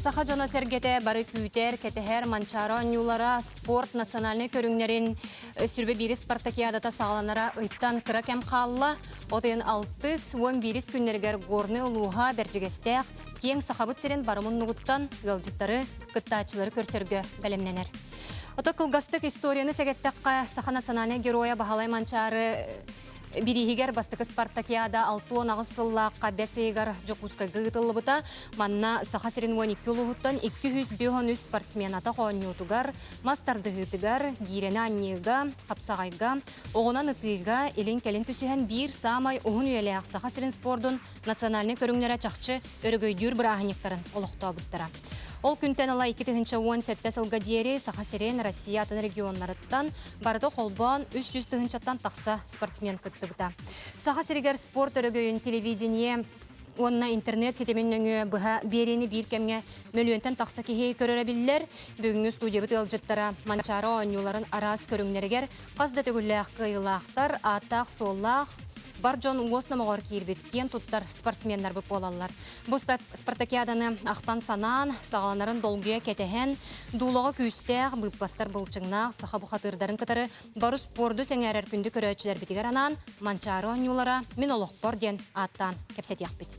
Саха дьоно-сэргэтэ бары күүтэр, кэтэһэр Манчаары оонньуулара спорт национальнай көрүҥнэрин сүрбэ биирис спартакиадата саҕаланара ыйтан кыра кэм хаалла. От ыйын алтыс, уон биирис күннэригэр Горнай улууһа Бэрдьигэстээх киэҥ Сахабыт сирин бары муннугуттан ыалдьыттары, кыттааччылары көрсөргө бэлэмнэнэр. Ото кылгастык историяны сэгэттэххэ, саха национальнай геройа Баһылай Манчаары бирииһигэр бастакы спартакиада 68 сыллаахха бэс ыйыгар Дьокуускайга ыытыллыбыта. Манна Саха сирин 12 улууһуттан 253 спортсмен атах оонньуутугар, мас тардыһыытыгар, гиирэни анньыыга, хапсаҕайга, оҕунан ытыыга илин-кэлин түсүһэн биир саамай уһун үйэлээх Саха сирин спордун национальнай көрүҥнэрэ чахчы өрөгөйдүүр бырааһынньыктарын олохтообуттара. Ол күнтэн ыла 2017 сылга диэри Саха сирин Россия атын регионнарыттан барыта холбоон 300 тыһыынчаттан тахса спортсмен кыттыбыта. Саха сиригэр спорт өрөгөйүн телевидение уонна интернет ситимин нөҥүө быһа биэриини биир кэмҥэ мөлүйүөнтэн тахса киһи көрөрө биллэр. Бүгүҥҥү студиябыт ыалдьыттара Манчаары оонньууларын араас көрүҥнэригэр хас да төгүллээх кыайыылаахтар, ааттаах-суоллаах, бар дьон уос номоҕор киирбит киэн туттар спортсменнарбыт буолаллар. Бу спартакиаданы ахтан-санаан, саҕаланарын долгуйа кэтэһэн, дуулаҕа күүстээх, быыппастар былчыҥнаах саха бухатыырдарын кытары бары спорду сэҥээрэр күндү көрөөччүлэрбитигэр анаан Манчаары оонньуулара Мин олохпор диэн ааттаан кэпсэтиэхпит.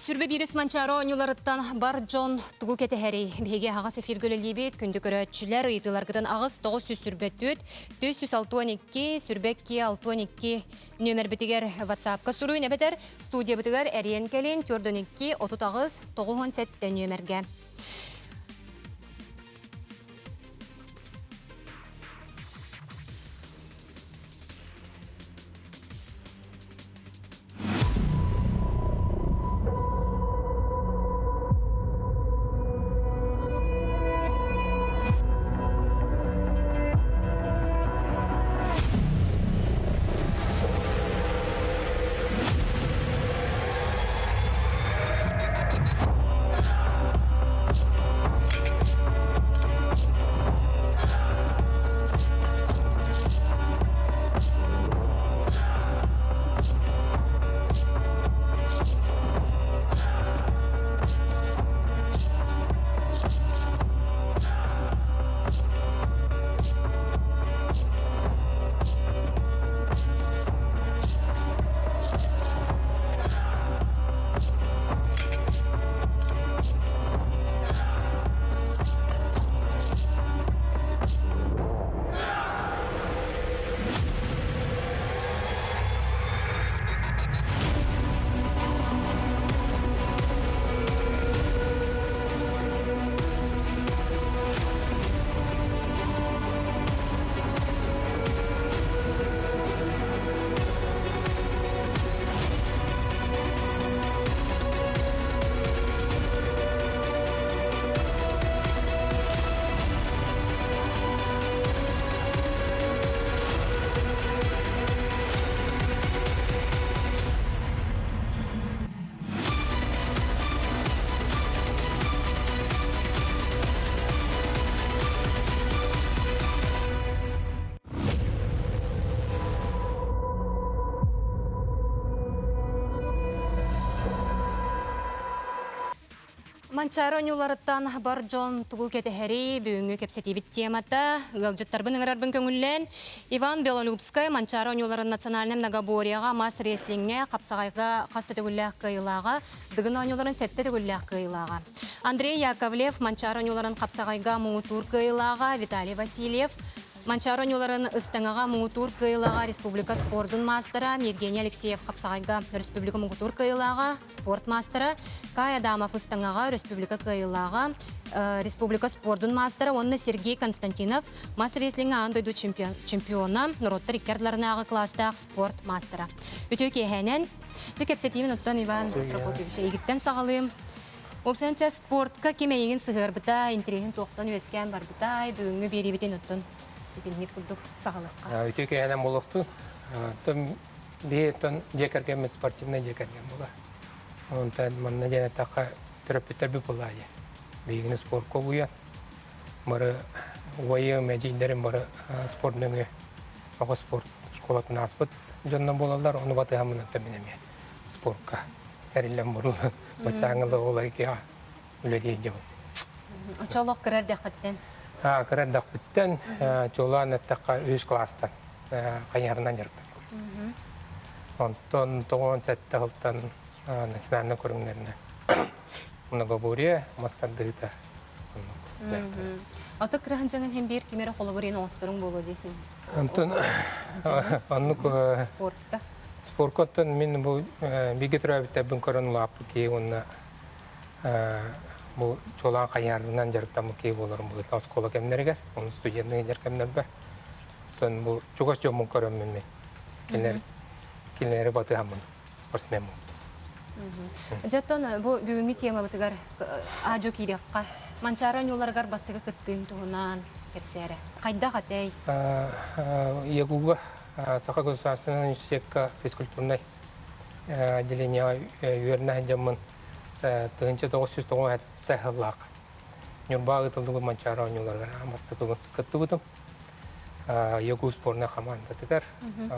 Сүрбэ биирис Манчаары оонньууларыттан бар дьон тугу кэтэһэрий? Биһиги аһаҕас эфиргэ үлэлиибит, күндү көрөөччүлэр ыйытыыларгытын аҕыс 9 144 462 сүрбэ 62 нүөмэрбитигэр WhatsApp-ка суруйун эбэтэр студиябытыгар эриэн кэлин 42 38 97 нүөмэргэ. Манчаары оонньууларыттан бар дьон тугу кэтэһэрий бүгүҥҥү кэпсэтиибит темата ыалдьыттарбын ыҥырарбын көҥүллээн Иван Белолюбскай Манчаары оонньууларын национальнай многоборьеҕа мас рестлиҥҥэ хапсаҕайга хас да төгүллээх кыайыылааҕа Дыгын оонньууларын сэттэ төгүллээх кыайыылааҕа. Андрей Яковлев Манчаары оонньууларын хапсаҕайга муҥутуур кыайыылааҕа Виталий Васильев, Манчаары оонньууларын ыстаҥаҕа муҥутуур кыайыылааҕа республика спордун маастара Евгений Алексеев хапсаҕайга республика муҥутуур кыайыылааҕа спорт маастара Кай Адамов ыстаҥаҕа республика кыайыылааҕа республика спордун маастара уонна Сергей Константинов мас рестлиҥҥэ аан дойду чемпиона норуоттар икки ардыларынааҕы кылаастаах спорт маастара. Үтүө киэһээнэн Дьэ кэпсэтиибин оттон Иван Прокопьевич эйигиттэн саҕалыым. Уопсайынча спортка ким эйигин сыһыарбыта, интэриэһин туохтан үөскээн барбытай, бүгүҥҥү биэриибитин оттон итинник курдук саҕалыахха. Үтүө киэһэнэн буолуохтун. Оттон биһи оттон дьиэ кэргэммит спортивнай дьиэ кэргэн буолар. Онтон манна диэн эттэххэ төрөппүттэрбит буолаайы. Биһигини спортка угуйан, бары убайым, эдьиийдэрим бары спорт нөҥүө оҕо спорт школатын ааспыт дьонно буолаллар, ону батыһаммын оттон мин эмиэ спортка эриллэн буруллан баччааҥҥы олайкига. үлэлии сылдьабын. Оччолох кыра эрдэххиттэн? Кыра эрдэхпиттэн, чуолаан эттэххэ, үһүс кылаастан хайыһарынан дьарыктанабын. Онтон 97 сылтан национальнай көрүҥнэринэн многоборье, мас тардыһыыта. Ото кыраһынчаҥын иһин биир ким эрэ холобур оҥосторуҥ буолуо диэсин. Онтон оннук спортка. Спортка оттон мин бу бииргэ төрөөбүттэрбин көрөн улааппыт киһи уонна бу чуолаан хайыһарынан дьарыктаммыт киһи буоларым быһыытынан оскуола кэмнэригэр, оны студенныы сылдьар кэмнэрбэр. Оттон бу чугас дьоммун көрөммүн мин кинилэр кинилэри батыһаммын спортсмен Дьэ, бу бүгүҥҥү темабытыгар аадьу киириэххэ. Манчаары оонньууларыгар бастакы кыттыыҥ туһунан кэпсээрэ. Хайдах этэй? ЯГУга Саха государственнай университекка физкультурнай отделениеҕа үөрэнэ сылдьаммын 1997 сыллаах Ньурбаҕа ыытыллыбыт Манчаары оонньууларыгар бастакыбын кыттыбытым. ЯГУ сборнай хамаандатыгар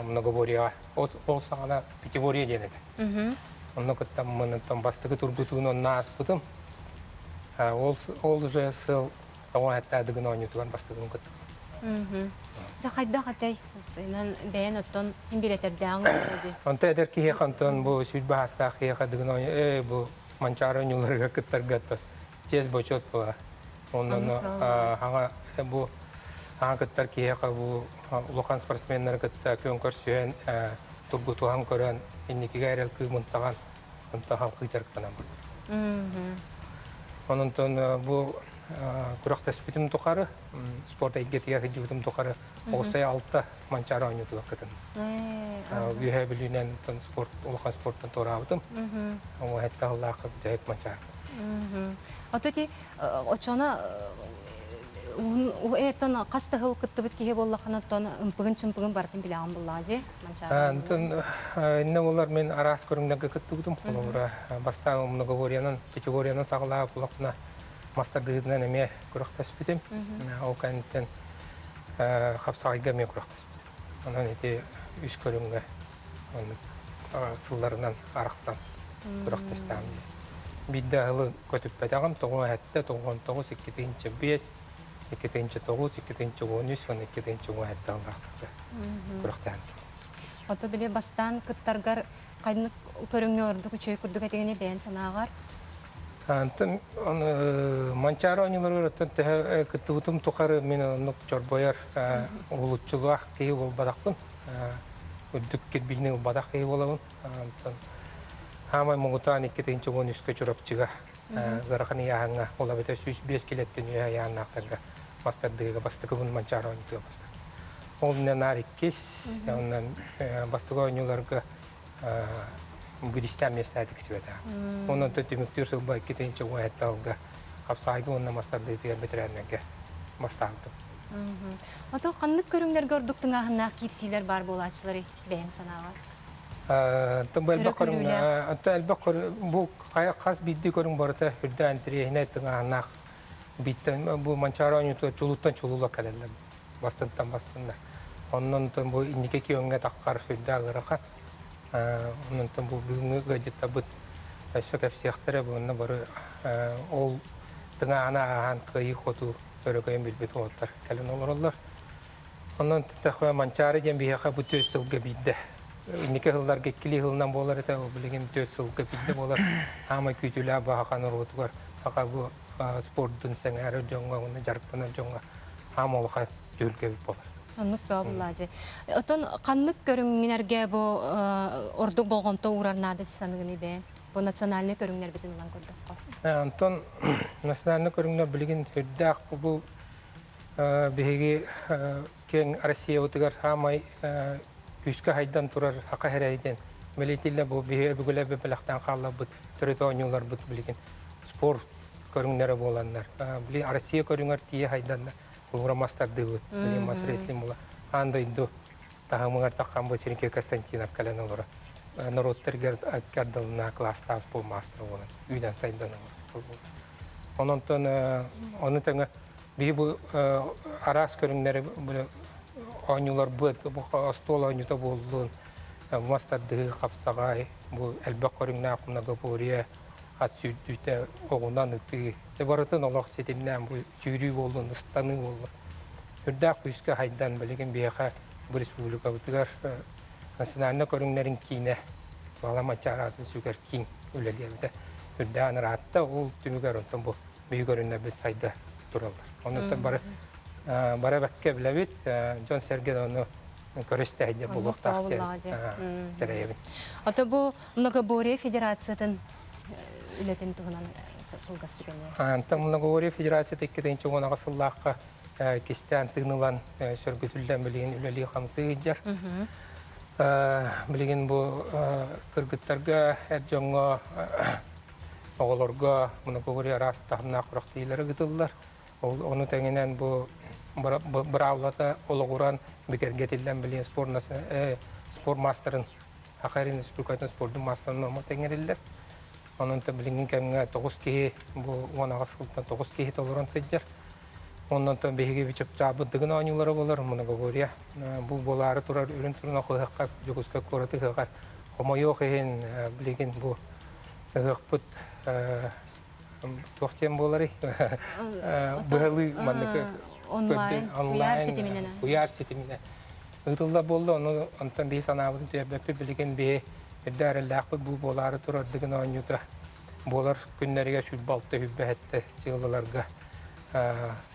многоборьеҕа ол саҕана пятиборье диэн этэ. Онно кыттаммын оттон бастакы тургутууну онно ааспытым. Ол ол уже сыл тоҕо хэттаадыгын оонньуутугар бастакыбын кыттыбытым. Дьэ хайдах этэй? Сыйынан бэйэн оттон имбирэтэрдээҕиҥ дии. Онто эдэр киһиэхэ онтон бу сүүрбэ саастаах киһиэхэ дыгын оонньуу ээ бу Манчаары оонньууларыгар кыттарга чиэс бочуот буолар. Онон хаҥа бу хаҥа кыттар киһиэхэ бу улахан спортсменнары кытта күөн көрсүһэн, тургутуһан көрөн, инникигэ эрэл кыымын саҕан, онтон халкыы дьарыктанан барбыт. Онон бу күрэхтэспитим тухары, спорт эйгэтигэр сылдьыбытым тухары оҕусай алта Манчаары оонньуутугар кытынным. Үөһээ Бүлүүнэн спорт, улахан спорттан туораабытым. Оҥо сэттэ сыллаахха бүтэһик Манчаары. Ото ити оччоно эттон хас да сыл кыттыбыт киһи буоллаххына оттон ымпыгын-чымпыгын барытын билэҕин буллаҕа дии Манчаары. Онтон иннэ буолар мин араас көрүҥнэргэ кыттыбытым. Холобура, бастаан многоборьенан, пятиборьенан саҕалаабыт буоллахпына мас тардыһыытынан эмиэ күрэхтэспитим. Ол кэнниттэн хапсаҕайга эмиэ күрэхтэспитим. Онон ити үс көрүҥҥэ оннук сылларынан арахсан күрэхтэстэҕим дии. Биирдэ аһылы көтүппэтэҕим, 97, 99, 2005, 2009, 2013 уонна 2017 сыллаахтарга күрэхтэһэн турабын. Ото били бастаан кыттаргар ханнык көрүҥҥэ ордук үчүгэй курдук этигини бэйэн санааҕар? Антон Манчаары оонньууларыгар оттон төһө кыттыбытым тухары мин оннук чорбойор уһулуччулаах киһи буолбатахпын. Үрдүк кирбиини ылбатах киһи буолабын. Антон хаамай муҥутаан 2013-кэ Чурапчыга ыарахан ыйааһыҥҥа ол эбэтэр 105 килэттэн үөһэ ыйааһыннаахтарга мастардыыга бастакыбын Манчаары оонньуутугар бастакы. Ол наар иккис, онон бастакы оонньууларга биристээн миэстэ тиксибэтэ. Онон түмүктүүр сылба 2017 сылга хапсаайга уонна мастардыытыгар бэтэрээннэргэ бастаабытым. Ото ханнык көрүҥнэргэ ордук тыҥааһыннаах киирсиилэр баар буолааччыларый бэйэҥ санааҕар? Бу элбэх көрүҥ, элбэх көрүҥ, бу хас биирдии көрүҥ барыта үрдээн интэриэһинэй тыҥааһыннаах бииттэн бу Манчаары оонньуутугар чулууттан чулуулар кэлэллэр бастыҥтан бастыҥнар. Онон бу инники күөҥҥэ таххар сүрдээх ыарахан. Онон бу бүгүҥҥү ыалдьыттарбыт өссө кэпсиэхтэрэ уонна бары ол тыҥааһына ааһан кыайыы-хотуу өрөгөйүн билбит уолаттар кэлэн олороллор. Онон Манчаары диэн биһиэхэ бу 4 сылга биирдэ. Инники сылларга иккилии сылынан буолар этэ, ол билигин 4 сылга биирдэ буолар. Аамай күүтүүлээх баһахан норуотугар саха бу спордун сэҥээрэр дьоҥҥо уонна дьарыктанар дьоҥҥо аам улахан түһүлгэбит буолар. Оннук бөҕө буллаадьы. Отон ханнык көрүҥнэргэ бу ордук болҕомто уурар наада саныгыный бэйэн? Бу национальнай көрүҥнэрбитин ылан көрдөххө. Онтон национальнай көрүҥнэр билигин сүрдээх бу биһиги киэҥ Россиябытыгар саамай күүскэ хайдан турар саха сирэйдэн бэлиэтиллэ бу биһи өбүгэлэрбит бэлэхтээн хаалларбыт төрүт оонньууларбыт билигин спорт көрүҥнэрэ буоланнар били Россия көрүҥэр тиийэ хайданнар кулуура мас тардыыбыт били мас рестлинг була аан дойду таһымыгар таххан бу Сергей Константинов кэлэн олоро норуоттаргар ардылына класстаах бу маастар буолан үүнэн сайдан олорор ононтон ону тэҥэ биһи бу араас көрүҥнэри оонньууларбыт бу остуол оонньуута буоллун мас тардыһыы хапсаҕай бу элбэх көрүҥнээх многоборье. Ат сүүрдүүтэ, оҕунан ытыы, дьэ барытын олох ситимнээн бу сүүрүү буоллун, ыстаныы буоллун. Үрдээх күүскэ хайдан билигин биһиэхэ бу республикабытыгар национальнай көрүҥнэрин киинэ Баҕала Манчаары аатын сүгэр киин үлэлиэбитэ үрдээн ыраатта. Ол түмүгэр онтон бу биһи көрүннэрбит сайда тураллар. Оннуттан бары бары бэккэ билэбит, дьон-сэргэ ону көрүстэһидьэ буолуохтаах диэн сэрэйэбин. Ото бу Многоборье Федерациятын үлэтин туһунан кылгастык эмиэ. Антон Многоборье Федерацията 2010 сыллаахха кистээн тыынылан сөргүтүллэн билигин үлэлии хамсыы сылдьар. Билигин бу кыргыттарга, эр дьоҥҥо, оҕолорго многоборье араас таһымнаах күрэхтэһиилэри ыытыллар. Ол ону тэҥинэн бу быраабылата олоҕуран бигэргэтиллэн билигин спорт спорт маастарын Саха Республикатын спордун маастарын нуома тэҥҥэриллэр. Онон билиҥҥи кэмҥэ 9 киһи бу 18 сылтан 9 киһи толорон сылдьар. Оннон биһиги чыпчаабыт Дыгын оонньуулара буолар, многоборье. Бу буолаары турар үрүн турун ыһыахха Дьокуускай куорат ыһыаҕар хомойуох иһин билигин бу ыһыахпыт туох диэн буоларый? Быһалыы маннык онлайн куйаар ситиминэн куйаар ситиминэн ыытыллар буолла. Ону онтон биһи санаабытын түһэрбэппит. Билигин биһи эрдэ эрэллээхпит бу буолаары турар Дыгын оонньуута буолар күннэригэр 26-27 дьыалаларга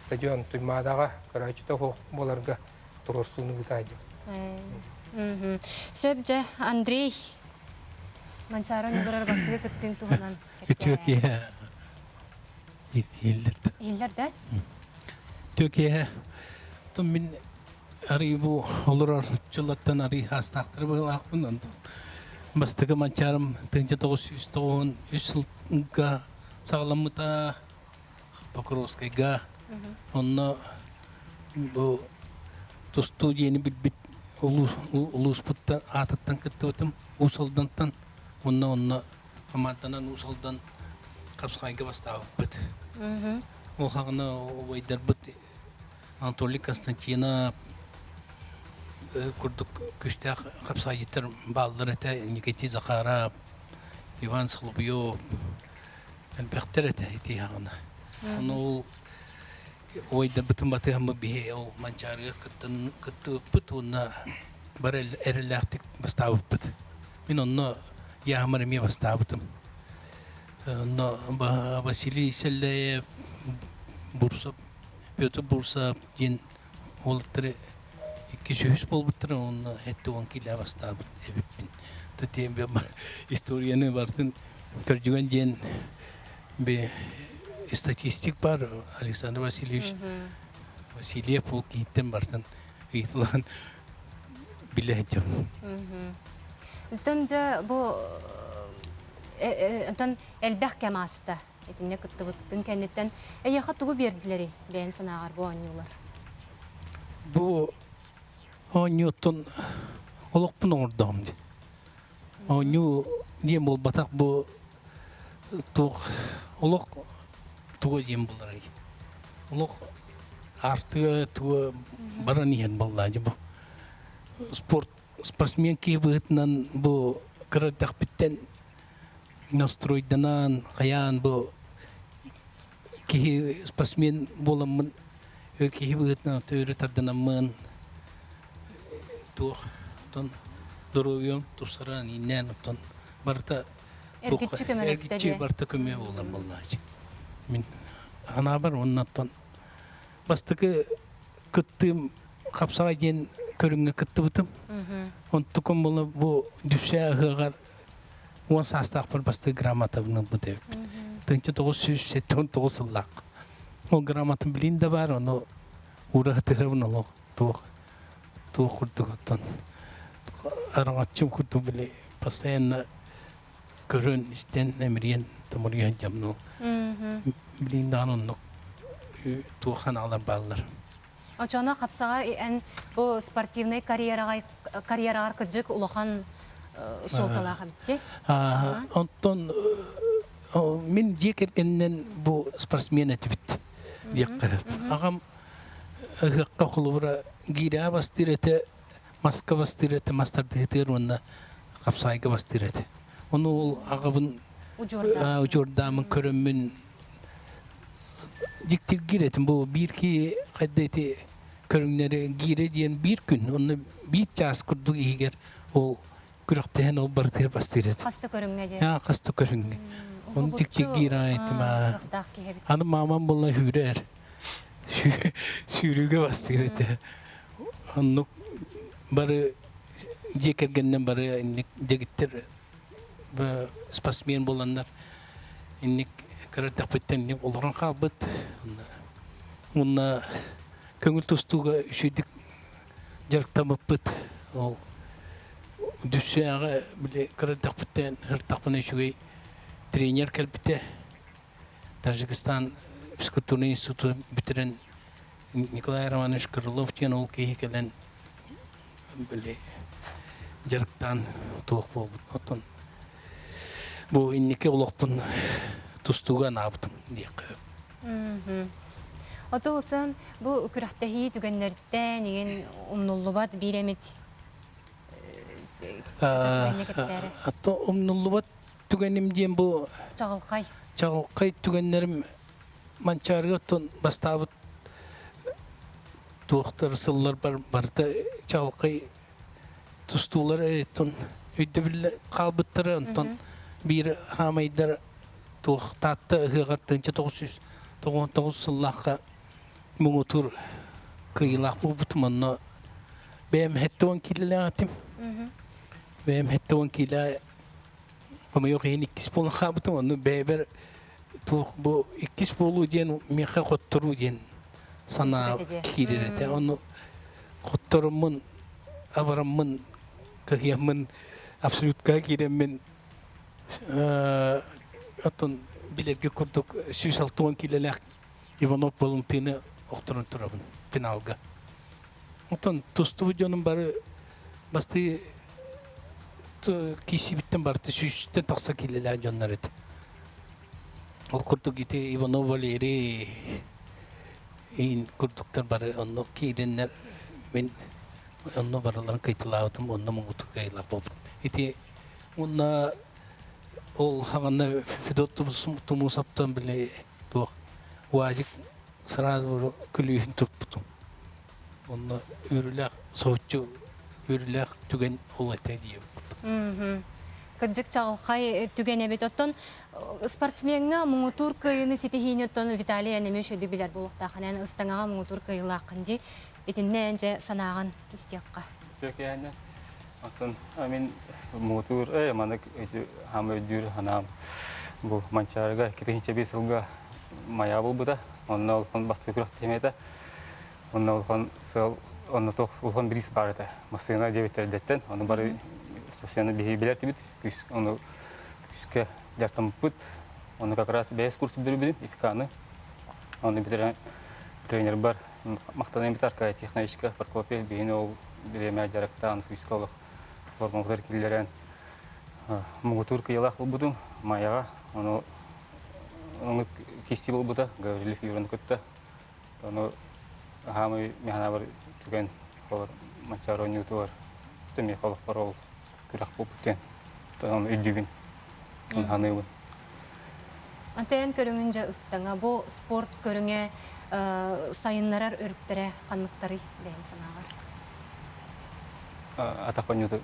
стадион Туймаадаҕа көрөөччүтэ суох буоларга туруорсууну ыытаайдым. Сөп дьэ, Андрей Манчаары оонньууларар бастакы кыттыын туһунан Үтүө киэһэ иһиллэр да. Иһиллэр да? Үтүө киэһэ. Тум мин арыы бу олорор дьыллартан арыы хаастаахтары быһыылаахпын. Онтон бастакы Манчаарым 1993 сылга саҕаламмыта Покровскайга. Онно бу тустуу диэни билбит улууспуттан аатыттан кыттыбытым Уус Алдантан уонна онно хамаанданан Уус Алдан хапсаҕайга бастаабыппыт. Ол хаҕына убайдарбыт Анатолий Константинов курдук күүстээх хапсаҕайдьыттар бааллар этэ. Никитий Захаров, Иван Соловьев элбэхтэр этэ ити хаҕына. Ону ол убайдарбытын батыһаммыт биһи ол Манчаарыга кыттан кыттыбыппыт уонна бары эрэллээхтик бастаабыппыт. Мин онно яамар эмиэ бастаабытым. Онно Василий Селлеев, Бурсов, Петр Бурсов диэн уолаттары 200 буолбуттара уонна 70 киилэ бастаабыт эбиппин. Тэтиэн историяны барытын көрдүгэн диэн би статистик бар Александр Васильевич Васильев ол киһиттэн барытын ыйытылаан билэ сылдьабын. Онтон дьэ бу онтон элбэх кэм ааста. Итиннэ кыттыбыттын кэнниттэн эйиэхэ тугу биэрдилэрий бэйэн санааҕар бу оонньуулар? Бу оонньууттан олохпун оҥордоҕум дии. Оонньуу диэн буолбатах бу туох олох туга диэн буоларый? Олох аартыга туга баран иһэн буоллаа дии бу. Спорт спортсмен киһи быһыытынан бу кыра эрдэхпиттэн настройданан хайаан бу киһи спортсмен буоламмын киһи быһыытынан төөрү тардынаммын туох оттон доруобуйам тупсаран ииннээн оттон барыта Эргиччи көмөлөстө эргиччи барыта көмө буолан буоллаачы мин анаабар уонна оттон бастакы кыттыым хапсаҕай диэн көрүҥҥэ кыттыбытым онтукум була бу дүпсээ ыһыаҕар 10 саастаахпар бастакы грамотабын ылбыт эбиппин. 1979 сыллаах. Ол грамотам билин да баар, ону уураһытырабын олох туох туох курдук оттон араҥаччым курдук били постоянно көрөн истэн эмириэн томоруйан дьамну билин даҕаны оннук туох ханаалар бааллар. Очоно хапсаҕа эн бу спортивнай карьераҕа карьераҕар кырдьык улахан суолталаах эбит Онтон мин дьиэ кэргэнинэн бу спортсмен этибит диэххэ. Аҕам ыһыахха холобура гиирэ бастыыр этэ, маска бастыыр этэ, мас тардыһытыгар уонна хапсаайга бастыыр этэ. Ону ол аҕабын Удьуордаамын көрөммүн дьиктиргиир этим. Бу биир киһи хайда ити көрүҥнэри гиирэ диэн биир күн, онно биир чаас курдук иһигэр ол күрэхтэһэн ол барытыгар бастыыр этим. Хаста көрүҥҥэ диэн? Хаста көрүҥҥэ. Оны дьиктиргиир аайтым. Кыахтаах киһи эбит. Аны маамам буолла сүүрэр. Сүүрүүгэ бастыыр этэ. Оннук бары дьиэ кэргэнинэн бары инник дэгиттэр спортсмен буоланнар инник кыра эрдэхпиттэн инник олорон хаалбыт. Уонна көҥүл тустууга үчүгүйдүк дьарыктаммыппыт. Ол Дүссээҕэ били кыра эрдэхпиттэн сырыттахпына үчүгэй тренер кэлбитэ. Таджикистан физкультурный институтун бүтэрэн Николай Романович Крылов диэн ол киһи кэлэн били дьарыктаан туох буолбут. Оттон бу инники олохпун тустууга анаабытым диэххэ. Оту упсан бу күрэхтэһии түгэннэртэн игин умнуллубат биир эмит түгэнне кэпсээре. Ато умнуллубат түгэним диэн бу чаҕылхай чаҕылхай түгэннэрим Манчаарыга оттон бастаабыт туохтар сылларбар барыта чаҕылхай тустуулар оттон өйдөбүл хаалбыттара онтон биир хаамайдар туох Таатта ыһыаҕар 1999 сыллаахха муҥутуур кыайыылаах буолбутум. Онно бэйэм 70 киилэлээх этим. Бэйэм 70 киилэ хомойуох иһин иккис буолан хаалбытым. Онно бэйэбэр туох бу иккис буолуу диэн миэхэ хотторуу диэн санаа киирэр этэ. Ону хотторуммун, абараммын, кыһыйаммын абсолютка киирэммин оттон билэргэ курдук 160 киилэлээх Иванов Валентины охторон турабын финалга. Оттон тустубут дьонум бары бастыы киисибиттэн барыта сүүстэн тахса киилэлээх дьоннор этэ. Ол курдук ити Иванов Валерий ин курдуктар бары онно киирэннэр мин онно барыларын кыйтылаабытым, онно муҥутук кыайыылаах буолбут. Ити уонна ол хаҕанна Федот Тумусовтан били туох УАЗик сразу күлүүһүн туппутум. Онно үөрүүлээх соһуччу үөрүүлээх түгэн ол этэ диэбит. Кырдьык чаҕылхай түгэн эбит. Оттон спортсмеҥҥа муҥутуур кыайыыны ситиһиини оттон Виталий эн эмиэ үчүгэйдик билэр буолуохтааххын. Эн ыстаҥаҕа муҥутуур кыайыылааххын дии. Итиннэ эн дьэ санааҕын истиэххэ. Үтүөкээнэ. Оттон мин муҥутуур маннык хаама өйдүүр санаам бу Манчаарыга 2001 сылга маяа булбута. Онно улахан бастакы күрэхтэһиим этэ. Онно улахан сыал, онно туох улахан бириис баар этэ. Массыына диэбиттэр эрдэттэн. Ону бары массыынаны биһиги билэр этибит. Күүс, ону күүскэ дьарыктаммыппыт. Ону как раз бэйэс курс бүтэрбитим, ИФК-ны. Ону бүтэрэн тренербар махтаныам бит Аркадий Тихоновичка Прокопьев биһини ол бириэмэ дьарыктаан күүскэ олох формабытыгар киллэрэн муҥутуур кыйалаах буолбутум Майаҕа. Ону ону кисти буолбута Гаврилев Юраны кытта. Ону хаамый механабар түгэн холор Манчаары оонньуутугар миэхэ олохпор ол күрэх буолбут диэн ону өйдүүбүн, ону саныыбын. Антон көрүҥүн дьэ ыстаҥа бу спорт көрүҥэ сайыннарар өрүттэрэ ханныктарый бэйэҥ санааҕар? Атах оонньууту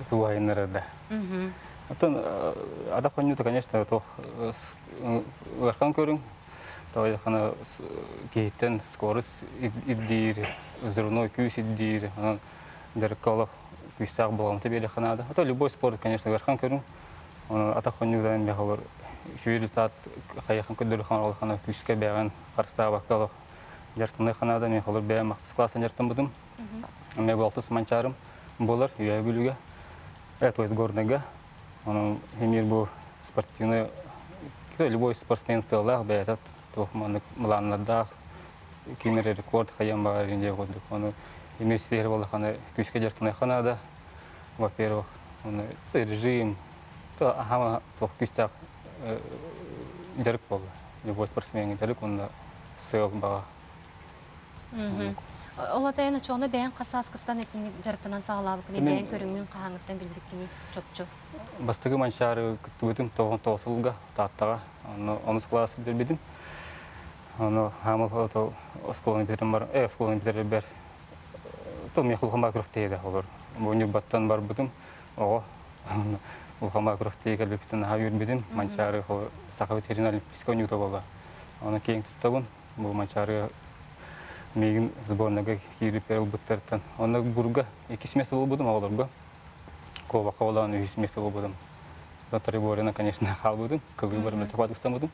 туһайыннарар да. Оттон атах оонньуута, конечно, туох ыарахан көрүҥ. Тоҕо киһиттэн скорость ирдиир, взрывной күүс ирдиир. Онон дьарыкка олох күүстээх болҕомто биэриэххэ наада. А то любой спорт, конечно, ыарахан көрүҥ. Оны атах оонньуудан миэхэ олор үчүгэй результат хайахан көрдөрү улахана күүскэ бэйэҕин харыстаабакка олох дьарыктаныахха наада. Миэхэ олор бэйэм ахсыс классан дьарыктаммытым. Эмиэ бу алтыс манчаарым буолар Үөһээ Бүлүүгэ, то есть Горныйга. Онон эмиэ бу спортивный любой спортсмен сыаллаах бэйэтэ туох маннык былааннардаах ким эрэ рекорд хайан баҕар диэн курдук. Ону эмиэ сиэр буоллаххына күүскэ дьарыктаныахха наада. Во-первых, оны режим, то ахама туох күүстээх дьарык буолла. Любой спортсмен дьарык онно сыал баҕа. Ол атайын очоҕуна бэйэҥ хас сааскыттан итинник дьарыктанан саҕалаабыккыный, бэйэҥ көрүҥҥүн хаһааҥҥыттан билбиккиний чопчу? Бастакы Манчаары кыттыбытым 99 сылга Тааттаҕа. Онно онус кылаас бүтэрбитим. Ону хаамыл ото оскуоланы бүтэрэн бар, оскуоланы бүтэрэрбэр то миэхэ улахан баа күрэхтэһиитэ олор. Бу Ньурбаттан барбытым оҕо. Улахан баа күрэхтэһии кэлбиппиттэн наһаа үөрбүтүм. Манчаары саха ветеринар олимпийскай оонньуута буолла. Оны киэҥ туттабын. Бу Манчаары миигин сборнайга киириппэр ылбыттартан. Онно бурга иккис место буолбутум оҕолорго. Куобахха буолан үһүс место буолбутум. Триборина, конечно, хаалбытым. Кылыыбар мөлтөх ыстаммытым.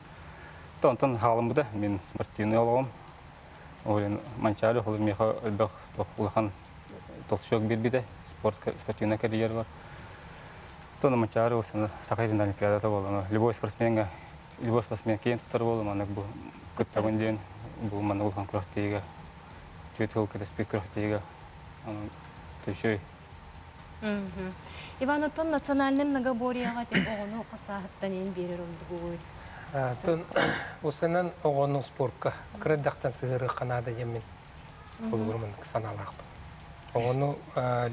Онтон хаалыммыта мин спортивный олоҕум. Ол Манчаары ол миэхэ элбэх улахан толчок биэрбитэ спорт спортивная карьера бар. Тону Манчаары Саха сирин олимпиадата буолла. Любой спортсменга любой спортсмен киэн туттар буолла маннык бу кыттабын диэн бу маннык улахан күрэхтэһиигэ түөрт сыл кэтэспит күрэхтэһиигэ төшөй. Иван, оттон национальнай многоборьеҕа оҕону хасааһыттан эн биэрэр ордугуй? Оттон усанан оҕону спортка кыра эрдэхтэн сыһыарыахха наада диэммин холобур маннык санаалаахпын. Оҕону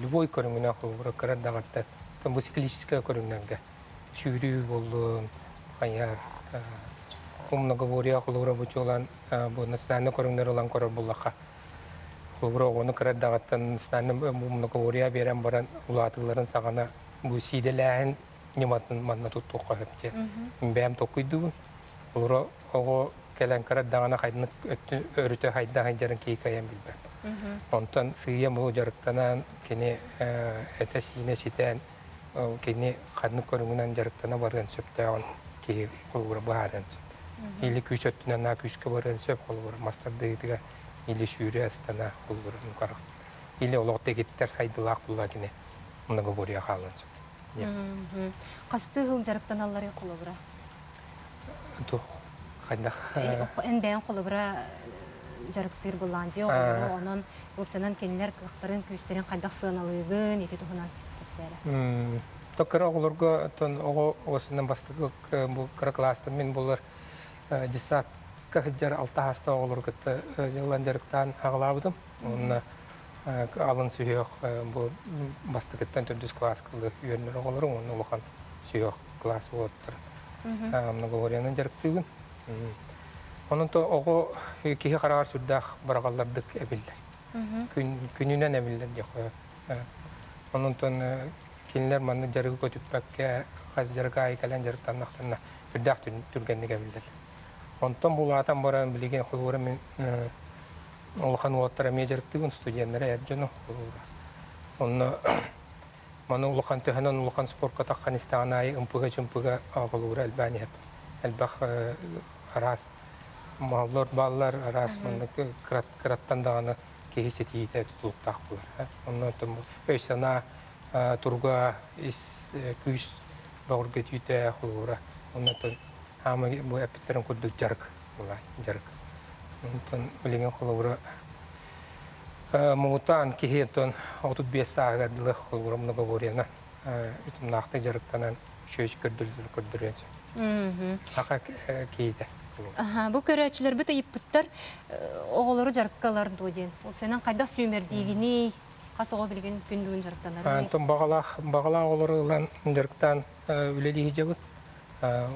любой көрүҥүнэн холобура кыра эрдэҕиттэн бу циклическэй көрүҥнэргэ сүүрүү буоллун, хайар многоборье холобура бу чуолаан бу национальнай көрүҥнэр ылан көрөр буллахха холобура оҕону кыра эрдэҕиттэн национальнай многоборье биэрэн баран улаатыыларын саҕана бу сиидэлээһин ньыматын манна туттуохха сөп диэн бэйэм толкуйдуубун. Холобура оҕо кэлэн кыра эрдэҕинэ хайдах өрүтэ хайдах сылдьарын киһи кыайан билбэт. Онтон сыыйа бу дьарыктанан кини этэ-сиинэ ситэн кини ханнык көрүҥүнэн дьарыктана барыан сөптөөҕүн киһи холобура быһаарыан сөп. Или күүс өттүнэн аа күүскэ барыан сөп, холобура мас тардыытыгар, или сүүрэ астана, холобура или олох дэгиттэр сайдыылаах буолла кини многоборье хаалыан сөп. Хастыы сыл дьарыктаналларый холобура? Тух хайдах? Эн бэйэҥ холобура дьарыктыыр буоллаҕын дии оҕолору, онон ылсанан кинилэр кыахтарын, күүстэрин хайдах сыаналыыгын ити туһунан кэпсээрэ. Кыра оҕолорго оттон оҕо оҕосунан бастакы бу кыра кылаастан мин булар детсадка сылдьар алта саастаах оҕолору кытта ылан дьарыктаан аҕалаабытым. Уонна алын сүһүөх бу бастакыттан төрдүс кылааска үөрэнэр оҕолорум уонна улахан сүһүөх кылаас уолаттар многовориянан дьарыктыыбын. Онон то оҕо киһи хараҕар сүрдээх быраҕаллардык эбиллэр. Күнүнэн эбиллэр диэх. Онон кинилэр маннык дьарыгы көтүппэккэ хас дьарык аайы кэлэн дьарыктаннахтарына сүрдээх түргэнник эбиллэр. Онтон булаатан баран билигин холобура мин улахан уолаттар эмиэ дьарыктыыбын студеннары эр дьону холобура. Онно маны улахан төһөнөн улахан спорка таххан истэҕин аайы ымпыга-чымпыга холобура элбээн иһэр. Элбэх араас маллар бааллар, араас маннык кыраттан даҕаны киһи ситиһиитэ тутулуктаах буолар. Онно өй-санаа туруга, ис күүс бөҕөргөтүүтэ холобура. Онно хаама бу эппиттэрин курдук дьарык буолар, дьарык. Онтон билигин холобура муҥутаан киһи онтон 35 сааһыгар дылы холобура многоборьена утумнаахтык дьарыктанан үчүгэй көрдөрүүлэри көрдөрүөн сөп. Аха киһитэ. Бу көрөөччүлэрбит ыйыппыттар оҕолору дьарыкка ылар дуо диэн. Ол сенен хайдах сүүмэрдиигиний? Хас оҕо билигин күн бүгүн дьарыктанар? Онтон баҕалаах баҕалаах оҕолору ылан дьарыктаан үлэлии сылдьабыт.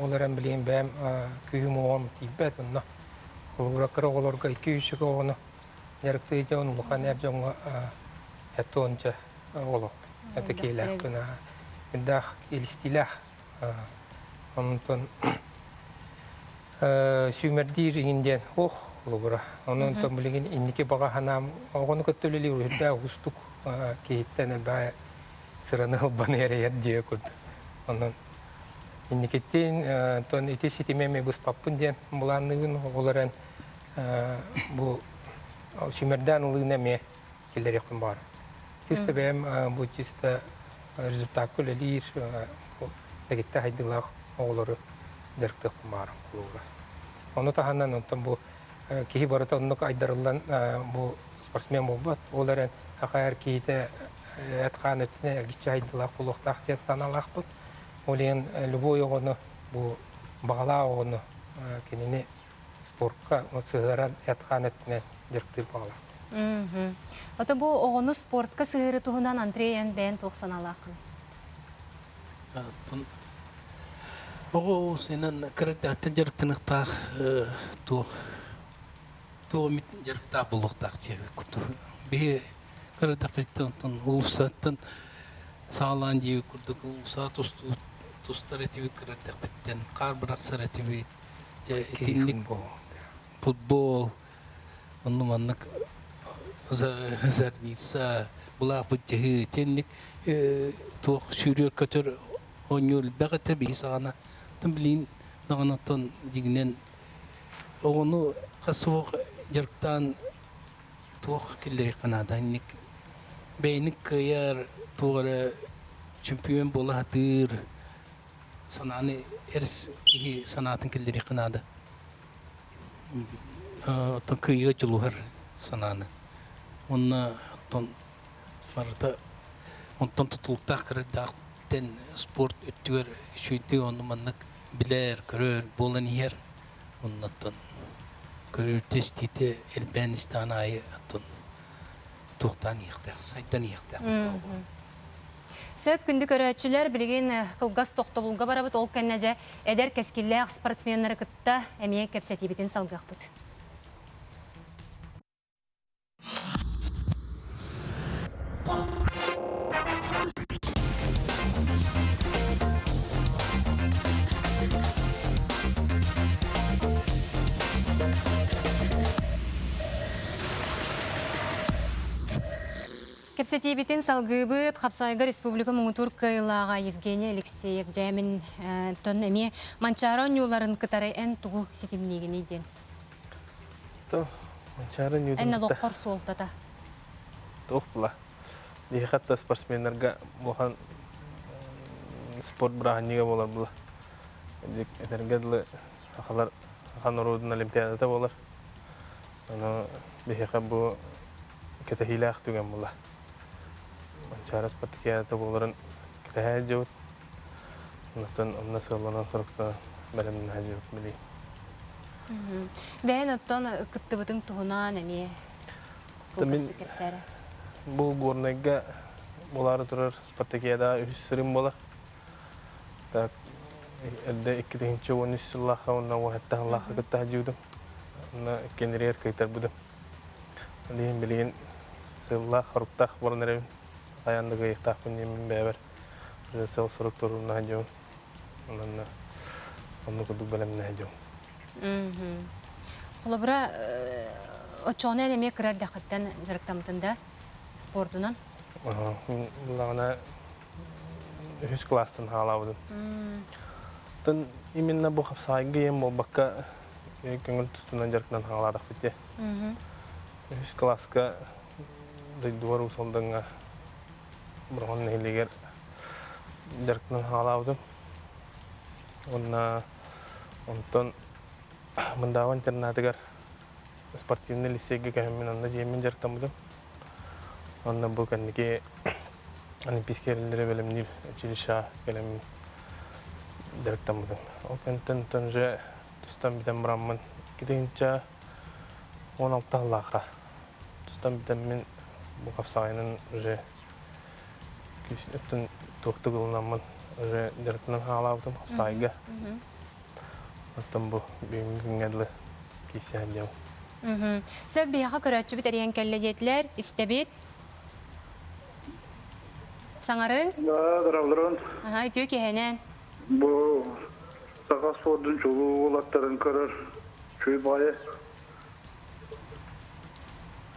Ол эрэн билигин бэйэм күүһүм-уоҕум тиийбэт онно. Холобура кыра оҕолорго 2-3 оҕону дьарыктыы дьон улахан эр дьоҥҥо 70 олох это киэлээхпин үрдээх илистиилээх онтон сүүмэрдиир иҥин диэн ох холобура онон билигин инники баҕа санаам оҕону кытта үлэлиир үрдээх уустук киһиттэн элбэх сыраны ылбаны эрэйэр диэ курдук онон инникитин тон ити ситими эмиэ быспаппын диэн былаанныыбын ол эрэн бу сүүмэрдээн ылыыны эмиэ киллэриэхпин баҕарабын. Чисто бэйэм бу чисто результакка үлэлиир дэгиттэ хайдыылаах оҕолору дьарыктыахпын баҕарам холобура. Ону таһынан онтон бу киһи барыта оннук айдарыллан бу спортсмен буолбат. Ол эрэн хахайар киһитэ эт-хаан өттүнэн эргиччи хайдыылаах буолуохтаах диэн санаалаахпын. Ол иһин любой оҕону бу баҕалаах оҕону кинини спортка сыһыаран эт-хаан өттүнэн дьарыктыыр баҕалаах. Ото бу оҕону спортка сыһыары туһунан Андрей эн бэйэн туох санаалааххын? Оҕо синэн кыратааттан дьарыктаныахтаах туох туох эмит дьарыктаах буолуохтаах диэбит курдук. Биһи кыратахпыттан онтон улуссаттан саҕалаан диэбит курдук улуса тустуу тустар этибит кыратахпыттан хаар бырахсар этибит. Дьэ итинник футбол онну маннык зарница былаахпыт дьаһыы итинник туох сүүрүөр көтөр оонньуу элбэх этэ биһи саҕана тым билин даҕаны оттон дьиҥинэн оҕону хас суох дьарыктаан туох киллэриэххэ наада инник бэйэни кыайар туох эрэ чемпион буола сатыыр санааны эр киһи санаатын киллэриэххэ наада оттон кыайыыга дьулуһар санааны уонна оттон барыта онтон тутулуктаах кырыйдаахтан спорт өттүгэр үчүгэйдик ону маннык билэр, көрөр буолан иһэр. Оннуттан көрүүтэ истиитэ элбээн истэҕин аайы оттон туохтаан иһиэхтээх, сайдан иһиэхтээх. Сөп күндү көрөөччүлэр, билигин кылгас тохтобулга барабыт. Ол кэннэ дьэ эдэр кэскиллээх спортсменнары кытта эмиэ кэпсэтиибитин салгыахпыт. Кэпсэтиибитин салгыыбыт. Хапсаайга республика муҥутуур кыайыылааҕа Евгений Алексеев дьээмин тон эмиэ Манчаары оонньууларын кытары эн тугу ситимниигиний диэн. То Манчаары оонньуутун Эн олоххор суолтата. Туох була. Биһиэхэ да спортсменнарга улахан спорт бырааһынньыга буолар була. Этэргэ дылы сахалар саха норуотун олимпиадата буолар. Ону биһиэхэ бу кэтэһиилээх түгэн була. Манчаары спартакиадата буоларын кэтэһэ сылдьыбыт. Онтон онно сыалланан соруктанан бэлэмнэһэ сылдьыбыт билигин. Бэйэн оттон кыттыбытыҥ туһунан эмиэ кылгастык кэпсээрэ. Бу Горнайга буолаары турар спартакиада үһүс сырым буолар. Так, эрдэ 2013 сыллаахха уонна 17 сыллаахха кытта сылдьыбытым. Онно кэнниригэр кыайтарбытым. Билигин билигин сыллаах, хоруктаах баран эрэбин. Хайаан да кыайыахтаахпын диэммин бэйэбэр уже сыл-сорук туруорунна сылдьабын. Онон оннук курдук бэлэмнэһэ сылдьабын. Холобура, оччоҕуна эн эмиэ кыра эрдэххиттэн дьарыктаммытын да спордунан? Буллаҕына үһүс кылаастан хаалаабытым. Оттон именно бу хапсаҕайга ийэм буолбакка көҥүл тустуунан дьарыктанан хаалаатахпыт дии. Үһүс кылааска дойдубар Уус Алдаҥҥа Бороҕон нэһилиэгэр дьарыктанан хаалаабытым. Уонна онтон Мындааба интернатыгар спортивнай лицейгэ көһөммүн онно дьиэммин дьарыктаммытым. Онно бу кэнники Олимпийскай эрэллэри бэлэмниир училищеҕа кэлэммин дьарыктаммытым. Ол кэнниттэн онтон уже тустан бүтэн бараммын 2016 сыллаахха тустан бүтэммин бу хапсаҕайынан уже күүс өттүн туохтук ылынаммын уже дьарыктанан хаалаабытым хапсаҕайга. Оттон бу бүгүҥҥү күҥҥэ дылы киирсэ сылдьабын. Сөп биһиэхэ көрөөччүбүт эрийэн кэллэ диэтилэр. Истэбит. Саҥарыҥ. Да, дорооболорун. Аһа, үтүө киэһэнэн. Бу саха спордун чулуу уолаттарын көрөр үчүгэй баҕайы.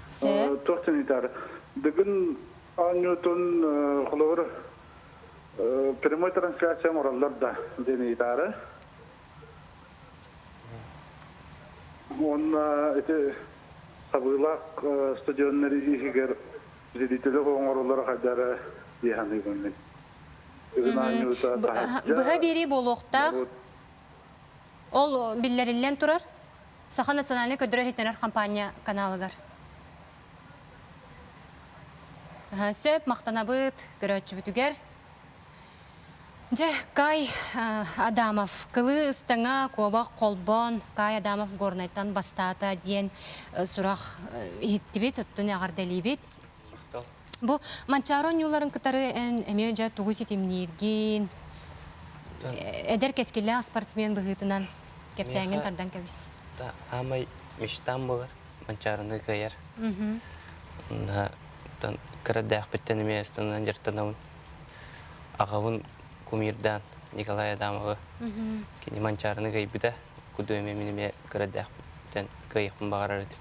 Сөп. Туох диэн ыйытаары. Бүгүн оонньуутун холобур прямой трансляция оҥороллор да диэн ыйытаары. Уонна ити сабыылаах стадионнар иһигэр зрители оҥороллоро хайдара дии саныыбын мин. Бүгүн оонньуута таһырдьа Быһа биэрии буолуохтаах. Ол биллэриллэн турар. Саха национальнай көрдөрөр-иһитиннэрэр хампаанньа каналыгар. Сөп, махтанабыт көрөөччүбүтүгэр. Дьэ, Кай Адамов кылыы ыстаҥа куобах холбоон Кай Адамов Горнайтан бастаата диэн сурах иһиттибит, оттон эҕэрдэлиибит. Бу Манчаары оонньууларын кытары эн эмиэ дьэ тугу ситимнииргин, эдэр кэскиллээх спортсмен быһыытынан кэпсээҥҥин тардан кэбис. Аамай мечтам буолар, Манчаарыны кыайар. Кыра дээхпиттэн эмиэ ыстанан дьарыктанабын. Аҕабын кумирдаан Николай Адамовы кини Манчаарыны кыайбыта. Куду эмиэ мин эмиэ кыра дээхпиттэн кыайыахпын баҕарар этим.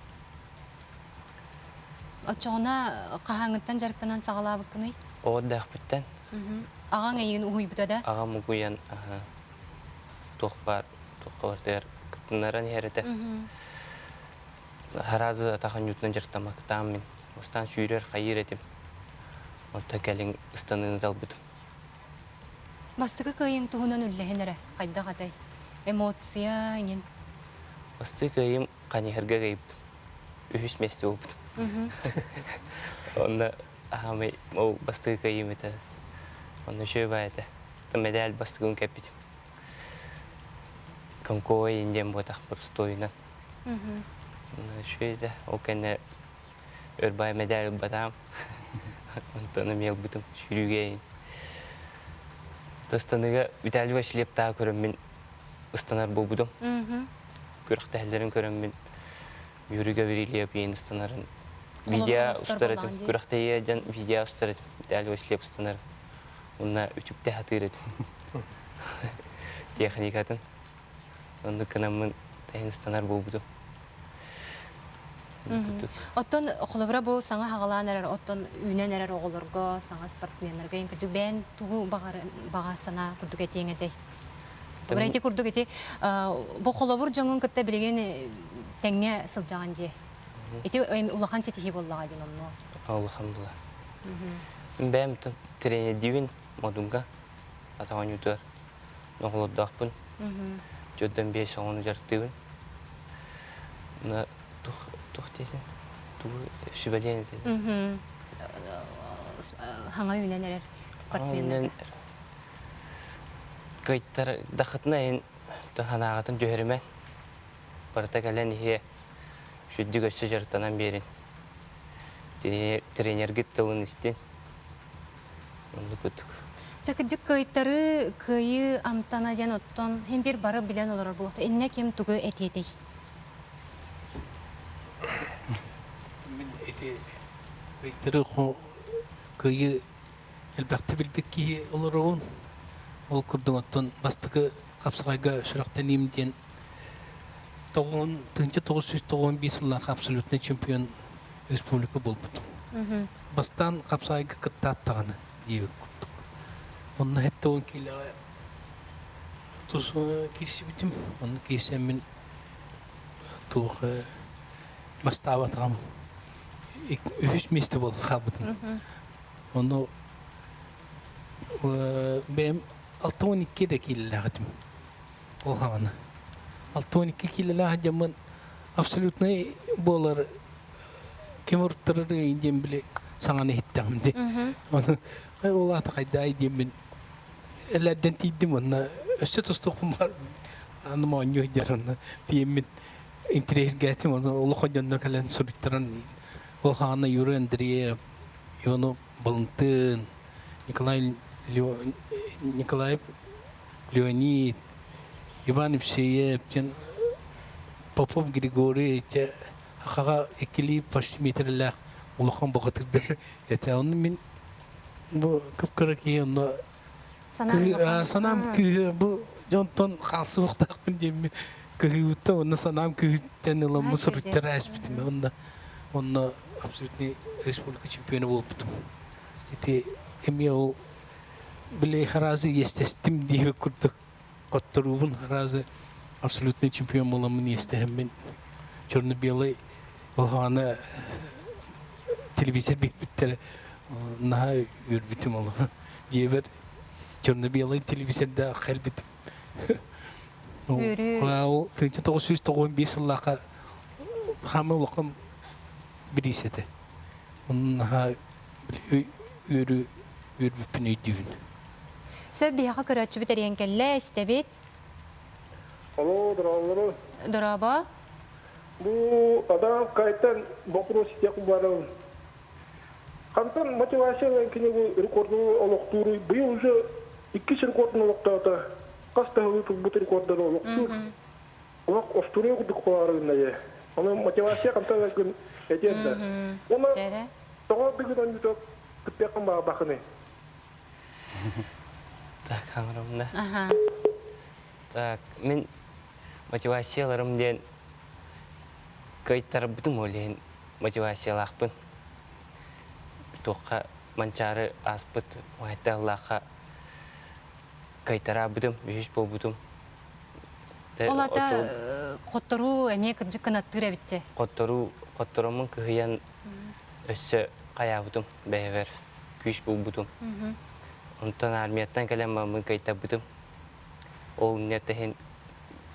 Оччоҕуна хаһааҥҥыттан дьарыктанан саҕалаабыккыный? Оҕо эрдэхпиттэн. Аҕаҥ эйигин уһуйбута да? Аҕам угуйан туох баар туохха барытыгар кыттыннаран иһэр этэ. Харазы атах оонньуутунан дьарыктаммаккытаам мин. Бастаан сүүрэр, хайыыр этим. Онтон кэлин ыстаныыны талбытым. Бастакы кыайыҥ туһунан үллэһин эрэ. Хайдах этэй? Эмоция иҥин. Бастакы кыайыым Ханьыһарга кыайбытым. Үһүс миэстэ буолбутум. Онно аһаамай ол бастакы кыайыым этэ. Онно үчүгэй баай этэ. Мэдээл бастакын кэппитим. Комковай индиан буотах простойунан. Үчүгэй этэ. Ол кэннэ өр баай мэдээл ылбатаам. Онтон эмиэ ылбытым сүүрүүгэ Ыстаныыга Виталий Васильевтааҕы көрөммүн ыстанар буолбутум. Күрэхтэһэллэрин көрөммүн Юрий Гаврильев иэн ыстанарын видео устар этим. Күрэхтэһиэ дьон видео устар этим. Виталий Васильев ыстанарын. Уонна үтүктэ сатыыр этим. Техникатын. Оннук гынаммын тэһин ыстанар буолбутум. Оттон холобура бу саҥа хаҕалаан эрэр, оттон үүнэн эрэр оҕолорго, саҥа спортсменнарга эн кырдьык бэйэн тугу баҕа санаа курдук этиэҥ этэй? Холобура ити курдук ити бу холобур дьоҥун кытта билигин тэҥҥэ сылдьаҕын дии. Ити улахан ситиһии буоллаҕа диэн онно. Улахан була. Бэйэм тренердиибин Модунга атах оонньуутугар оҕолордоохпун. Төрдөн биэс оҕону дьарыктыыбын. Туох туох диэтин? Тугу сүбэлиэн этин? Хаҥа үүнэн эрэр спортсменнарга. Кыайтар дахытына эн ханаағытын түһэримэ. Барыта кэлэн иһиэ. Сүрдүк өссө дьарыктанан биэрин. Тренергит тылын истин. Оннук курдук. Чэ, кырдьык кыайтарыы, кыайыы амтана диэн оттон хин бир бары билэн олорор буолуохта. Иннэ ким тугу этиэтэй? Мин ити кыайтарыы кыайыы элбэхтик билбит киһи олоробун. Ол курдук оттон бастакы хапсаҕайга сүрэхтэниим диэн тоҕуон тыһыынча тоҕус сүүс тоҕуон биир сыллаах абсолютнай чемпион республика буолбутум. Бастаан хапсаҕайга кыттаат даҕаны диэбит курдук. Онно 70 киилэҕэ тус киирсибитим. Онно киирсэммин туох бастаабатаҕым. Үһүс миэстэ буолан хаалбытым. Ону бэйэм 62 эрэ киилэлээх этим. Ол хаҕана. 62 киилэлээх дьоммун абсолютнай буолар ким уруттарар диэн били саҥаны иһиттэҕим дии. Ону ол аата хайдаай диэммин элэрдэн тиийдим уонна өссө тустуохпун бар аны моонньуу сылдьар онно тиийэммин интириэһиргээтим ону улахан дьонно кэлэн суруйтаран ол хаҕана Юрий Андреев, Иванов Балантын, Николай Николаев Леонид, Иван Евсеев диэн Попов Григорий дьэ Хахаҕа иккилии почти миэтэрэлээх улахан бухатырдар этэ. Онно мин бу кып-кыра киһи онно санаам күүһэ бу дьонтон хаалсыбыктаахпын диэммин кыһыыбыттан онно санаам күүһүттэн ыламмын суруйтара ааспытым. Онно онно абсолютный республика чемпиона буолбутум. Ити эмиэ ол били харазы иэстэстим диэбит курдук хотторуубун харазы абсолютный чемпион буоламмын иэстэһэммин черно-белый оһоҕоно телевизор биэрбиттэрэ наһаа үөрбүтүм ол дьиэбэр черно-белый телевизордаах кэлбитим ол тыынча тоҕус сүүс тоҕуон биир сыллаахха хаамыы улахан бириис этэ наһаа үөрүү үөрбүппүн өйдүүбүн. Сөп биһиэхэ көрөөччүбүт эрийэн кэллэ, истэбит. Алло, дорооболору. Дорообо. Бу адам кайтан вопрос тех барым. Хантан мотивация кини бу рекорду олохтуур быйыл уже иккис рекордун олохтоото. Хас да сылы турбут рекордун олохтуур. Олох остуруй курдук кулаарыгыннайы. Ону мотивация хантан ылгын этиэн да. Уонна тоҕо бүгүн онньута кыттыаххын баҕарбаккыный? Так, хаҥырымна. Так, мин мотивацияларым диэн кыайтарбытым ол иһин мотивациялаахпын. Туохха Манчаары ааспыт уһайталлаахха кыайтараабытым, үһүс буолбутум. Ол ата хотторуу эмиэ кырдьык кынаттыыр эбит Хотторуу, хоттороммун кыһыйан өссө хайаабытым бэйэбэр күүс булбутум. Онтон армияттан кэлэн бараммын кыайтарбытым. Ол инньэ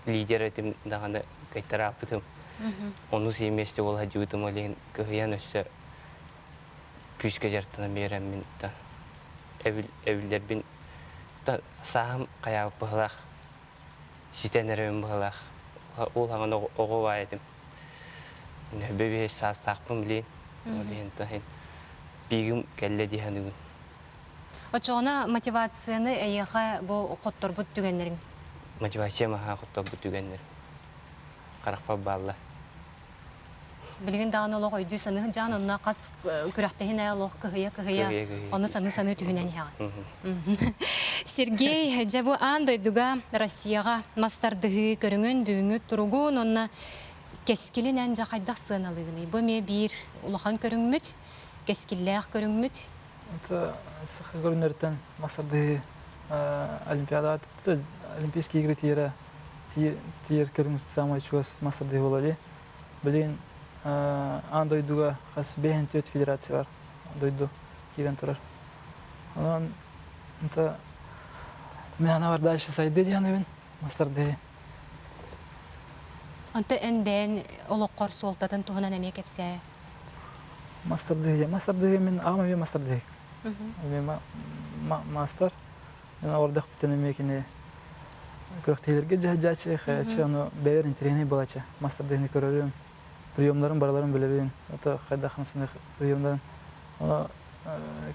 лидер этим даҕаны кыайтарааппытым. Ону сиэмиэсти буола сылдьыбытым ол иһин кыһыйан өссө күүскэ дьарыктанан биэрэммин эбиллэрбин сааһым хайаабыт быһылаах ситэн эрэбин быһылаах ол хаҥан оҕо баай этим бэбиһэс саастаахпын билин ол иһин таһын пиигим кэллэ дии саныыбын. Оччоҕуна мотивацияны эйиэхэ бу хотторбут түгэннэриҥ? Мотивация маһаа хотторбут түгэннэр харахпар бааллар. Билигин даҕаны олох өйдүү саныы сылдьаҕын, онно хас күрэхтэһин ээ олох кыһыйа-кыһыйа, ону саныы-саныы түһүнэн иһэҕин. Сергей, дьэ бу аан дойдуга, Россияҕа мас тардыһыы көрүҥүн, бүгүҥҥү туругун уонна кэскилин эн дьэ хайдах сыаналыыгыный? Бу эмиэ биир улахан көрүҥмүт, кэскиллээх көрүҥмүт. Это саха көрүҥнэриттэн мас тардыһыы Олимпиадаҕа Олимпийские игры тиэрэ тиэр көрүҥ самай чугас мас тардыһыы буолар дии. Билигин аан дойдуга хас 54 федерация бар дойду киирэн турар. Онон это мен ана дальше сайды дианыбын мас тардыһыы. Онто эн бэйэн олоххор суолтатын туһунан эмиэ кэпсээ. Мас тардыһыы. Мас тардыһыы мин аҕам эмиэ мас тардыһыы. Эмиэ мастер. Мен ордах бүтэн эмиэ кини күрэхтэһиилэргэ дьаһайдьааччы, хайаччы, ону бэйэр интэриэһинэй буолааччы. Мас тардыһыыны көрөрүм, приемнарын барыларын билэбин, ото хайдах хамсаных приемнарын. Ону